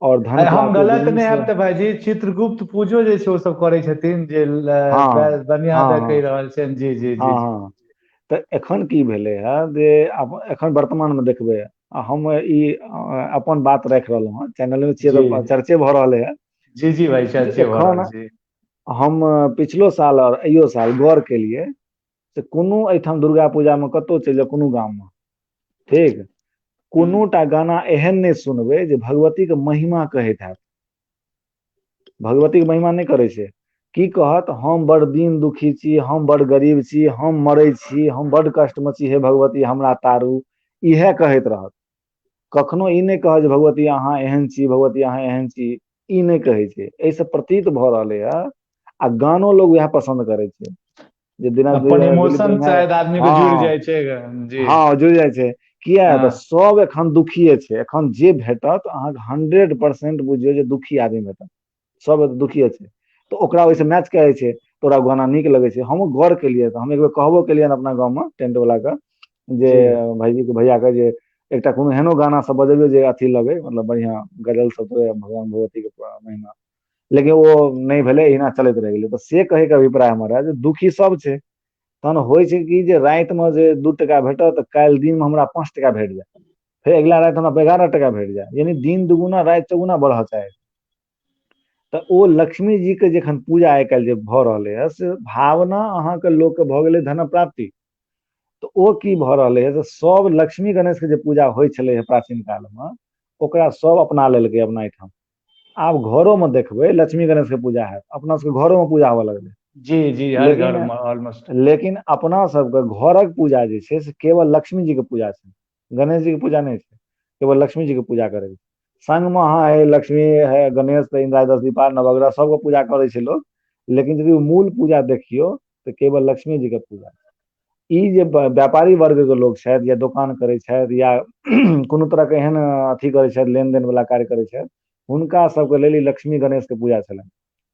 और धन हम गलत नहि हैब तऽ भाईजी चित्रगुप्त पूजो जे छै ओ सब करै छथिन जे बढ़िया कहि रहल छनि। जी जी जी। हँ, तऽ एखन की भेलै हे जे एखन वर्तमान मे देखबै, हम ई अपन बात राखि रहलहुँ हँ, चैनल मे छियै तऽ चर्चे भऽ रहलै हे। जी जी भाई, चर्चे भऽ रहल छै। हम पिछलो साल और अइयो साल गौर केलियै से कोनो एहिठाम दुर्गा पूजामे कतहु चलि जाउ कोनो गाममे, ठीक, कोनो टा गाना एहन नहि सुनबै जे भगवतीके महिमा कहैत हैत। भगवतीके महिमा नहि करै छै। की कहत, हम बड़ दीन दुखी छी, हम बड़ गरीब छी, हम मरै छी, हम बड़ कष्टमे छी, हे भगवती हमरा तारू, इएह कहैत रहत। कखनो ई नहि कहत जे भगवती अहाँ एहन छी, भगवती अहाँ एहन छी, ई नहि कहै छै। एहिसँ प्रतीत भऽ रहलै हँ, आ गानो लोग उएह पसन्द करै छै जे बिना अपन इमोशन शायद आदमी के जुड़ जाइ छै। जी हँ, जुड़ जाइ छै। किया तऽ सब एखन दुखिए छै। एखन जे भेटत अहाँके 100% बुझियौ जे दुखी आदमी भेटत, सब दुखिए छै, तऽ ओकरा ओहिसँ मैच करै छै, तऽ ओकरा गाना नीक लगै छै। हमहूँ गौर केलियै तऽ हम एक बेर कहबो केलियनि अपना गाँवमे टेंट वाला के जे भाईजी के भैया के जे एकटा कोनो एहनो गाना सब बजेबै जे अथी लगै, मतलब बढ़िआँ गजल सब भगवान भगवती के महिमा, लेकिन ओ नहि भेलै, एहिना चलैत रहि गेलै। तऽ से कहैके अभिप्राय हमर रहए जे दुखी सब छै, तहन होइ छै कि जे रातिमे जे 2 टका भेटत तऽ काल्हि दिनमे हमरा 5 टका भेट जाय, फेर अगिला राति हमरा 11 टका भेट जाय, यानी दिन दुगुना राति चौगुना बढ़ऽ चाही। तऽ ओ लक्ष्मी जी के जखन पूजा आइ काल्हि जे भऽ रहलै हँ से भावना अहाँके लोकके भऽ गेलै धन प्राप्ति। तऽ ओ की भऽ रहलै हँ, सब लक्ष्मी गणेश के जे पूजा होइ छलै हँ प्राचीन कालमे, ओकरा सब अपना लेलकै अपना एहिठाम। आब घरो में देखबै लक्ष्मी गणेश के पूजा हैत, अपना सबके घरो में पूजा होबऽ लगलै। जी जी, हर घर में ऑलमोस्ट। लेकिन अपना सबके घरक पूजा जे छै से केवल लक्ष्मी जी के पूजा छै, गणेश जी के पूजा नहि छै, केवल लक्ष्मी जी के पूजा करै छै। संगमे अहाँ हे लक्ष्मी हे गणेश इंद्रा दस दीपा नवग्रह सबके पूजा करै छै लोक, लेकिन यदि मूल पूजा देखियौ तऽ केवल लक्ष्मी जी के पूजा। ई जे व्यापारी वर्ग के लोक छथि या दोकान करै छथि या कोनो तरहके एहन अथी करै छथि, लेन देन वाला कार्य करै छथि, हुनका सबके लेल ई लक्ष्मी गणेश के पूजा छलनि।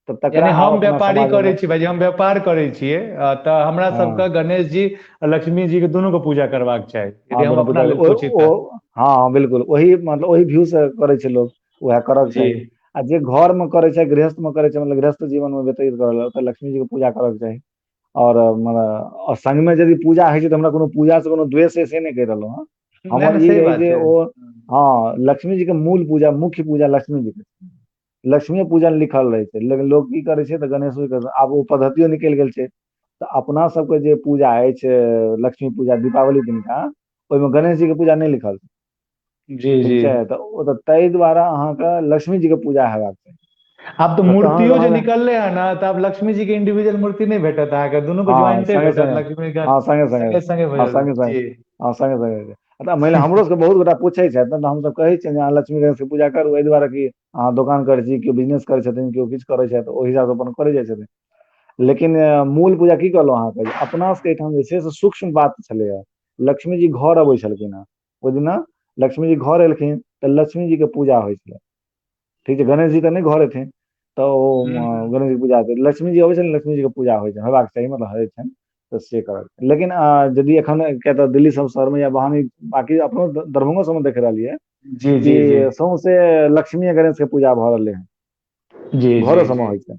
तऽ तकरा हम व्यापारी करै छी भाई, हम व्यापार करै छियै तऽ हमरा सबके गणेश जी आ लक्ष्मी जी के दुनू के पूजा करबाक चाही, यदि हम अपना लेल पूछी तऽ। हँ बिल्कुल, ओही मतलब ओही व्यू से करै छै लोक, उएह करक चाही। आ जे घर मे करै छै, गृहस्थ मे करै छै, मतलब गृहस्थ जीवन मे व्यतीत करल, ओतऽ लक्ष्मी जी के पूजा करक चाही। और मतलब संगमे यदि पूजा होइ छै तऽ हमरा कोनो पूजा से कोनो द्वेष से नहि कहि रहलहुँ हँ, हमर ई रहै जे ओ हँ लक्ष्मी जी के मूल पूजा, मुख्य पूजा लक्ष्मी जी के, लक्ष्मी पूजन लिखल रहै छै, लेकिन लोक की करै छै तऽ गणेश के, आब ओ पद्धतियो निकलि गेल छै। तऽ अपना सबके जे पूजा अछि लक्ष्मी पूजा दीपावली दिनका, ओहिमे गणेश जी के पूजा नहि लिखल छै। जी जी। तऽ ओ तऽ ताहि द्वारे अहाँके लक्ष्मी जी के पूजा हेबाक चाही। आब तऽ मूर्तियो जे निकलले है ना, तऽ आब लक्ष्मी जी के इंडिविजुअल मूर्ति नहि भेटत अहाँके, दुनू के ज्वाइंटे भेटत लक्ष्मी के। हँ संगे संगे, संगे संगे, हँ संगे संगे। तऽ मानि लिअ हमरो सबके बहुत गोटा पूछै छथि तऽ हमसब कहै छियनि जे अहाँ लक्ष्मी गणेश के पूजा करू, एहि दुआरे कि अहाँ दोकान करै छी, केओ बिजनेस करै छथिन, केओ किछु करै छथि, ओहि हिसाबसँ अपन करै जाइ छथिन। लेकिन मूल पूजा की कहलहुँ अहाँके, अपना सबके एहिठाम जे छै से सूक्ष्म बात छलैया। लक्ष्मी जी घर अबै छलखिन हेँ, ओहि दिना लक्ष्मी जी घर एलखिन तऽ लक्ष्मी जी के पूजा होइ छलै। ठीक छै, गणेश जी तऽ नहि घर एथिन तऽ ओ गणेश जी पूजा, लक्ष्मी जी अबै छथिन, लक्ष्मी जी के पूजा होइ छै, हेबाक चाही, मतलब होइ छनि तऽ से करल। लेकिन यदि एखन किया तऽ दिल्ली सब शहरमे या बाहरी बाकी अपनो दरभंगो सबमे देख रहलियै जी जी कि सौंसे लक्ष्मी गणेश के पूजा भऽ रहलै हन, जी घरो सबमे होइ छै।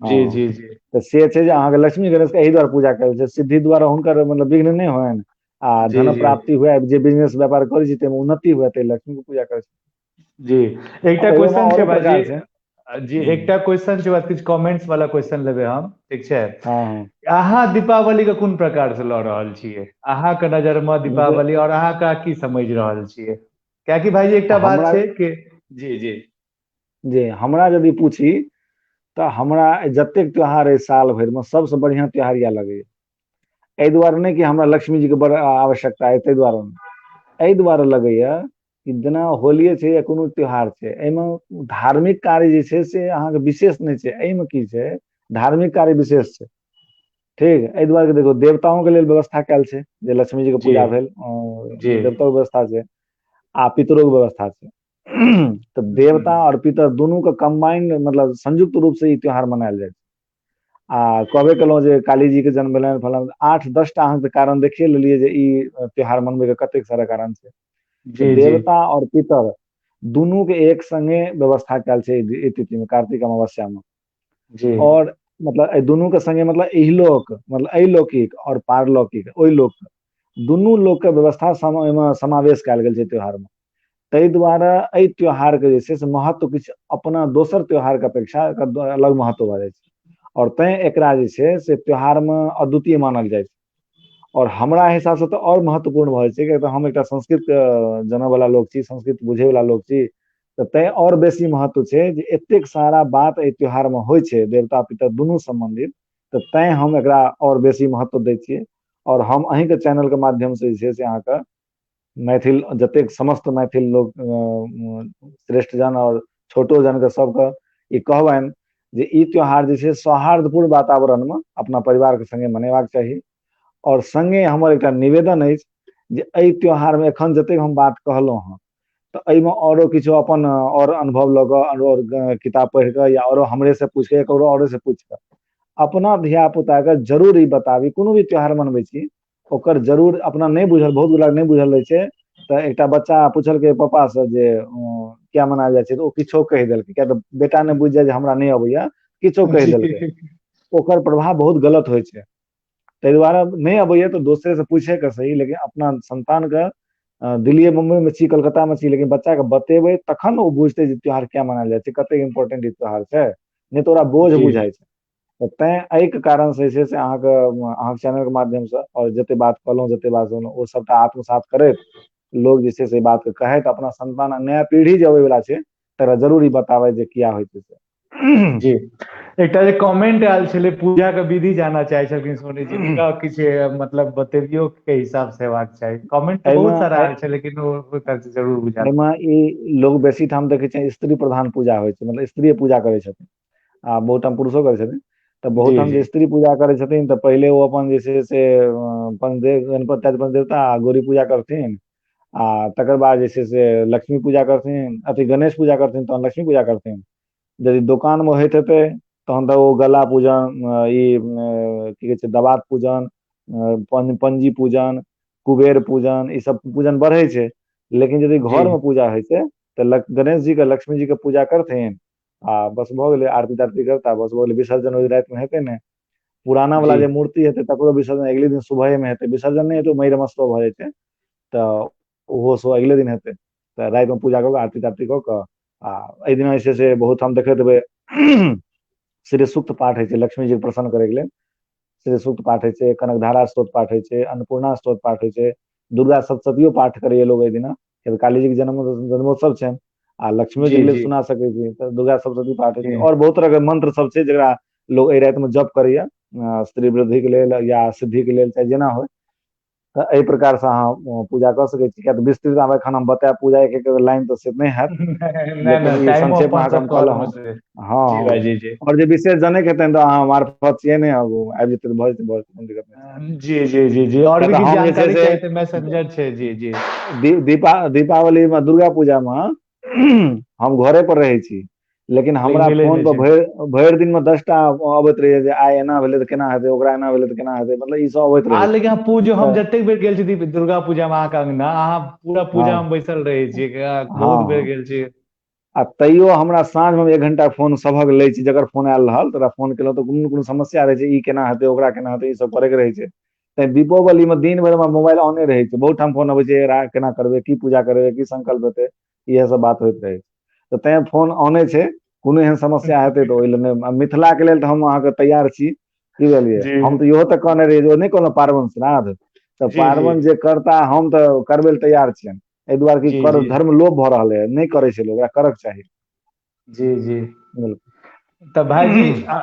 जी जी जी। तऽ से छै जे अहाँके लक्ष्मी गणेश के एहि दुआरे पूजा कयल छै, सिद्धि द्वारा हुनकर मतलब विघ्न नहि होइन आ धन प्राप्ति हुए, जे बिजनेस व्यापार करै छै ताहिमे उन्नति हुए, ताहि लक्ष्मी के पूजा करै छै। जी, एकटा क्वेश्चन छै भाईजी। जी, एकटा क्वेश्चन छै, किछु कमेंट्स वाला क्वेश्चन लेबै हम, ठीक छै? अहाँ दीपावली के कोन प्रकार से लऽ रहल छियै? अहाँके नजर मे दीपावली और अहाँके की समझ रहल छियै? कियाकि भाईजी एकटा बात छै कि जी जी जी, हमरा यदि पूछी तऽ हमरा जतेक त्योहार अइ साल भरिमे सबसँ बढ़िआँ त्योहार इएह लगैया। एहि दुआरे नहि कि हमरा लक्ष्मी जीके बड़ आवश्यकता अइ ताहि दुआरे नहि, एहि दुआरे लगैया कि जेना होलिये छै या कोनो त्योहार छै, एहिमे धार्मिक कार्य जे छै से अहाँके विशेष नहि छै। एहिमे की छै, धार्मिक कार्य विशेष छै। ठीक, एहि दुआरे देखो देवताओं के लेल व्यवस्था कयल छै जे लक्ष्मी जी के पूजा भेल, देवताओं के व्यवस्था छै आ पितरों के व्यवस्था छै। तऽ देवता और पितर दुनू के कम्बाइंड मतलब संयुक्त रूप से ई त्योहार मनायल जाइ छै। आ कहबे केलहुँ जे काली जी के जन्म भेलनि फलां, 8-10 टा अहाँके कारण देखिए लेलियै जे ई त्योहार मनबैके कतेक सारा कारण छै। जी जी। देवता आओर पितर दुनू के एक संगे व्यवस्था कयल छै ई तिथि मे, कार्तिक अमावस्या मे। जी और मतलब एहि दुनू के संगे मतलब इहलोक, मतलब अलौकिक और पारलौकिक, ओहि लोक दुनू लोक के व्यवस्था ओहिमे समावेश कयल गेल छै त्योहार मे। ताहि दुआरे एहि त्योहार के जे छै से महत्व किछु अपना दोसर त्योहार के अपेक्षा एकर अलग महत्व भऽ जाइ छै, और तैं एकरा जे छै से त्योहार मे अद्वितीय मानल जाइ छै। और हमरा हिसाबसँ तऽ आओर महत्वपूर्ण भऽ जाइ छै, किएक तऽ हम एकटा संस्कृत जानयवला लोक छी, संस्कृत बुझैवला लोक छी, तऽ तैं आओर बेसी महत्व छै जे एतेक सारा बात एहि त्योहारमे होइ छै देवता पितर दुनू सम्बन्धित, तऽ तैं हम एकरा आओर बेसी महत्व दै छियै। आओर हम अहीँके चैनलके माध्यमसँ जे छै से अहाँके मैथिल जतेक समस्त मैथिल लोक, श्रेष्ठ जन आओर छोटो जनके सबके ई कहबनि जे ई त्योहार जे छै सौहार्दपूर्ण वातावरणमे अपना परिवारके संगे मनेबाक चाही। आओर संगे हमर एकटा निवेदन अछि जे एहि त्योहारमे एखन जतेक हम बात कहलहुँ हँ तऽ एहिमे औरो किछु अपन आओर अनुभव लऽ कऽ, आओर किताब पढ़ि कऽ या औरो हमरे से पूछि कऽ या ककरो औरो से पूछि कऽ अपना धिया पुताके जरूर ई बताबी। कोनो भी त्योहार मनबै छी ओकर जरूर अपना नहि बुझल, बहुत गोटा नहि बुझल रहै छै, तऽ एकटा बच्चा पुछलकै पापा से जे किया मनायल जाइ छै, तऽ ओ किछो कहि देलकै, किया तऽ बेटा नहि बुझि जाय जे हमरा नहि अबैया, किछो कहि देलकै, जी ओकर प्रभाव बहुत गलत होइ छै। ताहि दुआरे नहि अबैया तऽ दोसरे से पूछे के सही, लेकिन अपना संतान के दिल्ली मुम्बई में छी, कलकत्ता में छी, लेकिन बच्चा के बतेबै तखन ओ बुझतै जे त्योहार किया मनायल जाइ छै, कतेक इम्पोर्टेंट ई त्योहार छै, नहि तऽ ओकरा बोझ जी बुझाइ छै। तऽ तैं एहिके कारण से जे छै से अहाँके अहाँके चैनल के माध्यम से आओर जते बात कहलहुँ, जते बात सुनलहुँ, ओ सबटा आत्मसात करैत लोग जे छै से बात के कहैत अपना संतान आ नया पीढ़ी जे अबै वला छै तकरा जरूर ई बताबै जे किया होइ छै से। जी, एकटा जे कमेंट आयल छलै पूजा के विधि जानऽ चाहै छलखिन सोनी जी, हुनका किछु मतलब बतेबियो के हिसाब से हेबाक चाही। कमेंट तऽ बहुत एहिमे सारा आयल छै, लेकिन ओ जरूर बुझा। एहिमे ई लोग बेसी ठाम देखै छै स्त्री प्रधान पूजा होइ छै, मतलब स्त्रीए पूजा करै छथिन आ बहुत ठाम पुरुषो करै छथिन। तऽ बहुत जी ठाम जे जी स्त्री पूजा करै छथिन तऽ पहिले ओ अपन जे छै से पंचदेव, गणपति पंचदेवता आ गौरी पूजा करथिन, आ तकर बाद जे छै से लक्ष्मी पूजा करथिन, अथी गणेश पूजा करथिन, तहन लक्ष्मी पूजा करथिन। यदि दोकान मे होइत हेतै तहन तऽ ओ गला पूजन, ई की कहै छै दवात पूजन, पंजी पूजन, कुबेर पूजन, ई सब पूजन बढ़ै छै। लेकिन यदि जी घर मे पूजा होइ छै तऽ गणेश जी के लक्ष्मी जी के पूजा करथिन आ बस भऽ गेलै, आरती तारती करता, बस भऽ गेलै। विसर्जन ओहि राति मे हेतै ने, पुराना वाला जी जे मूर्ति हेतै तकरो विसर्जन अगले दिन सुबहे मे हेतै, विसर्जन नहि हेतै, मई रमस्व भऽ जेतै, तऽ ओहो सब अगले दिन हेतै। तऽ राति मे पूजा कऽ कऽ आरती तारती कऽ कऽ आ एहि दिना जे छै से बहुत हम देखैत हेबै श्री सूक्त पाठ होइ छै लक्ष्मी जी के प्रसन्न करैके लेल। श्री सूक्त पाठ होइ छै, कनकधारा स्तोत्र पाठ होइ छै, अन्नपूर्णा स्तोत्र पाठ होइ छै, दुर्गा सप्तशतियो पाठ करैया लोग एहि दिना, कियाकि काली जी के जन्मोत्सव छनि आ लक्ष्मी जी जी के लेल जी सुना सकै छी, तऽ दुर्गा सप्तशती पाठ होइ छै। जी और बहुत तरह के मंत्र सब छै जकरा लोग एहि राति मे जप करैया स्त्री वृद्धि के लेल या सिद्धि के लेल, चाहे जेना होइ। तऽ एहि प्रकार से अहाँ पूजा कऽ सकै छी। किया तऽ विस्तृत आब एखन हम बतायब पूजा एक एक लाइन तऽ से नहि हैत, नहि लेकिन नहि, ई टाइमो संक्षेप मे अपन अहाँके सब हम कहलहुँ कम हँ। छै। हँ जी हँ, भाई जी जी और जे विशेष जनैके हेतनि तऽ अहाँ मार्फत छियै ने, आबि जेतै तऽ भऽ जेतै, भऽ जेतै, कोनो दिक्कत नहि। जी जी जी जी, और किया भी तऽ किछु हम जे छै जानकारी से चाही तऽ मैसेंजर छै। जी जी दीपावली मे, दुर्गा पूजा मे हम घरे पर रहै छी, लेकिन लेकिन हमरा मिलै फोन नहि पर छै। भरि भरि दिन मे 10 टा अबैत रहैया जे आइ एना भेलै तऽ केना हेतै, ओकरा एना भेलै तऽ केना हेतै, मतलब ई सब अबैत आ रहै छै। लेकिन हम पूजो, हम तऽ जतेक बेर गेल छी दुर्गा पूजा मे अहाँके अंगना, अहाँ पूरा पूजा हँ मे बैसल रहै छियै, बहुत हँ बेर हँ गेल छी। आ तैयो हमरा साँझ मे 1 घंटा फोन सभक लै छी, जकर फोन आयल रहल तकरा फोन केलहुँ तऽ कोनो कोनो समस्या रहै छै, ई केना हेतै, ओकरा केना हेतै, ई सब करैके रहै छै। तैं दीपोवली मे दिन भरि हमर मोबाइल ऑने रहै छै, बहुत ठाम फोन अबै छै, एकरा केना करबै, की पूजा करबै, की संकल्प हेतै, इएह सब बात होइत रहै छै। तऽ तैं फोन ऑने छै, कोनो एहन समस्या हेतै तऽ ओहि लेल नहि। मिथिला के लेल तऽ हम अहाँके तैयार छी, की बुझलियै। जी हम तऽ इहो तऽ कहने रहियै जे ओ नहि कहलहुँ पार्वण श्राद्ध, तऽ जी जी पार्वण जे करता हम तऽ करबै लए तैयार छियनि। एहि दुआरे कि जी कर जी धर्म लोप भऽ रहलै है, नहि करै छै लोक, ओकरा करक चाही। जी जी बिल्कुल। तऽ भाईजी,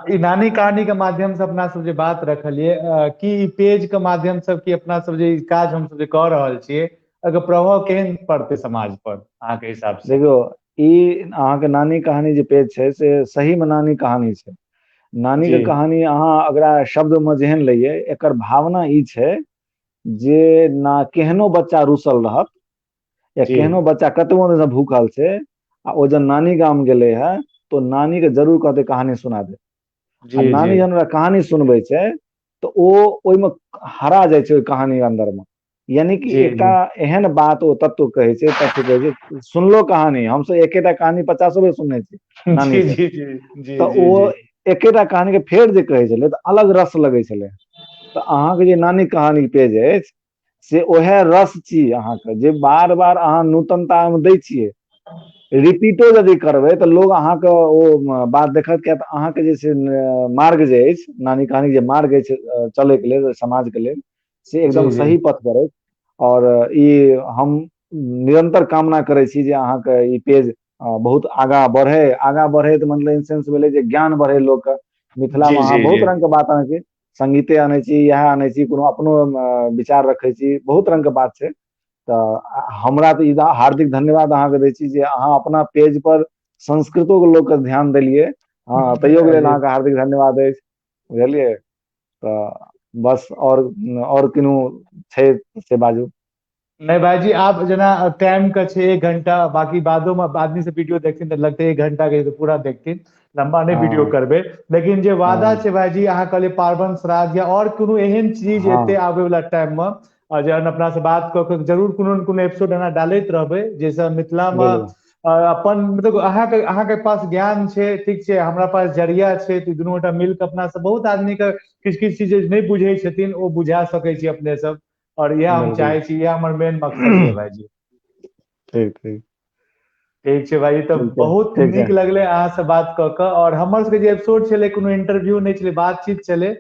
ई नानी कहानी के माध्यम से अपना सब जे बात रखलियै, की ई पेज के माध्यम से की अपना सब जे ई काज हम सब जे कऽ रहल छियै, एकर प्रभाव केहन पड़तै समाज पर अहाँके हिसाब से? देखियौ, ई अहाँके नानी कहानी जे पेज छै से सही मे नानी कहानी छै। नानी के जी कहानी अहाँ अगरा शब्द मे जेहन लइयै, एकर भावना ई छै जे ना केहनो बच्चा रुसल रहत या जी केहनो बच्चा कतबो दिन से भूखल छै, आ ओ जब नानी गाम गेलै है तो नानी के जरूर कहतै कहानी सुना दे। आ नानी जहन ओकरा कहानी सुनबै छै तऽ ओ ओहिमे हरा जाइ छै ओहि कहानी अन्दर मे। यानी कि एकटा एहन बात ओ तत्व कहै छै, तथ्य कहै छै, सुनलो कहानी, हमसब एकेटा कहानी 50 बेर सुनने छी नानी से, तऽ ओ एकेटा कहानी के फेर जे कहै छलै तऽ अलग रस लगै छलै। तऽ अहाँके जे नानी कहानी पेज अछि से ओएह रस छी अहाँके, जे बार बार अहाँ नूतनता मे दै छियै, रिपीटो यदि करबै तऽ लोग अहाँके ओ बात देखत, किया तऽ अहाँके जे छै मार्ग जे अछि, नानी कहानी जे मार्ग अछि चलैके लेल समाजके लेल, से एकदम सही पथ पर अछि। और ई हम निरंतर कामना करै छी जे अहाँके ई पेज बहुत आगाँ बढ़े। आगाँ बढ़े तऽ मतलब इन सेंस भेलै जे ज्ञान बढ़े लोकके। मिथिला मे अहाँ बहुत रंग के बात अनै छी, संगीते अनै छी, इएह अनै छी, कोनो अपनो विचार रखै छी, बहुत रंग के बात छै। तऽ हमरा तऽ ई हार्दिक धन्यवाद अहाँके दै छी जे अहाँ अपना पेज पर संस्कृतो के लोकके ध्यान देलियै। हँ, तैयो के लेल अहाँके हार्दिक धन्यवाद अछि, बुझलियै। तऽ बस और किनु छै से बाजू। नहि भाईजी, आब जेना टाइम के छै 1 घंटा, बाकी बादो में आदमी से वीडियो देखथिन तऽ लगतै 1 घंटा के पूरा देखथिन, लंबा नहि वीडियो करबै। लेकिन जे वादा छै भाईजी, अहाँ कहलियै पार्वण श्राद्ध या और कोनो एहन चीज एते आबे वाला टाइम में, जहन अपना से बात कऽ के जरूर कोनो ने कोनो एपिसोड एना डालैत रहबै, जाहिसँ मिथिला मे अपन मतलब अहाँके पास ज्ञान छै, ठीक छै, हमरा पास जरिया छै, तऽ दुनू गोटा मिल के अपना से बहुत आदमी के किछु किछु चीज नहि बुझै छथिन ओ बुझा सकै छी अपने सब। और इएह हम चाहै छी, इएह हमर मेन मकसद छै भाईजी। ठीक ठीक ठीक छै भाईजी, तऽ बहुत नीक लगलै अहाँ से बात कऽ कऽ। और हमर सबके जे एपिसोड छलै कोनो इंटरव्यू नहि छलै, बातचीत छलै।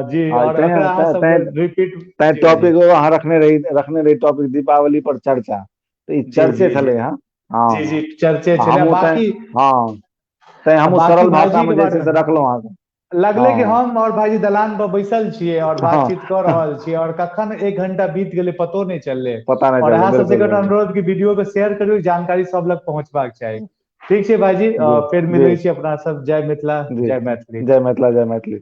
जी, और अहाँ सब रिपीट तैं टॉपिक अहाँ रखने रही टॉपिक दीपावली पर चर्चा, तऽ ई चर्चे छलै। हँ जी जी, चर्चे छलै। बाकी हँ, तैं हमहूँ सरल भाषा मे जे छै से रखलहुँ अहाँके। लगलै कि हम और भाईजी दलान पर बैसल छियै और बातचीत कऽ रहल छियै, और कखन 1 घंटा बीत गेलै पतो नहि चललै। पता नहि। और अहाँ सबसे एकटा अनुरोध कि वीडियो के शेयर करियौ, जानकारी सब लग पहुँचबाक चाही। ठीक छै भाईजी, फेर मिलै छी अपना सब। जय मिथिला, जय मैथिली। जय मिथिला, जय मैथिली।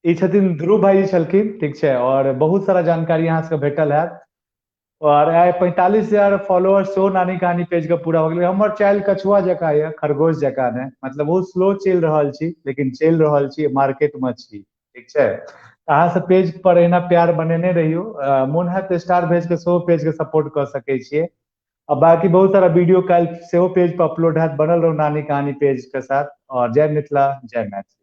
ई छथिन ध्रुव भाईजी छलखिन, ठीक छै, और बहुत सारा जानकारी अहाँ सबके भेटल हैत। और आइ 45,000 फॉलोअर्स सेहो नानी कहानी पेज के पूरा हो गेलै। हमर चालि कछुआ जकाँ यऽ, खरगोश जकाँ नहि, मतलब बहुत स्लो चलि रहल छी, लेकिन चलि रहल छी, मार्केट मे छी, ठीक छै। अहाँ सब पेज पर एना प्यार बनेने रहियौ, मोन हैत तऽ स्टार भेज के सेहो पेज के सपोर्ट कऽ सकै छियै। आ बाकी बहुत सारा वीडियो काल्हि सेहो पेज पर अपलोड हैत। बनल रहू नानी कहानी पेज के साथ। और जय मिथिला, जय मैथिली।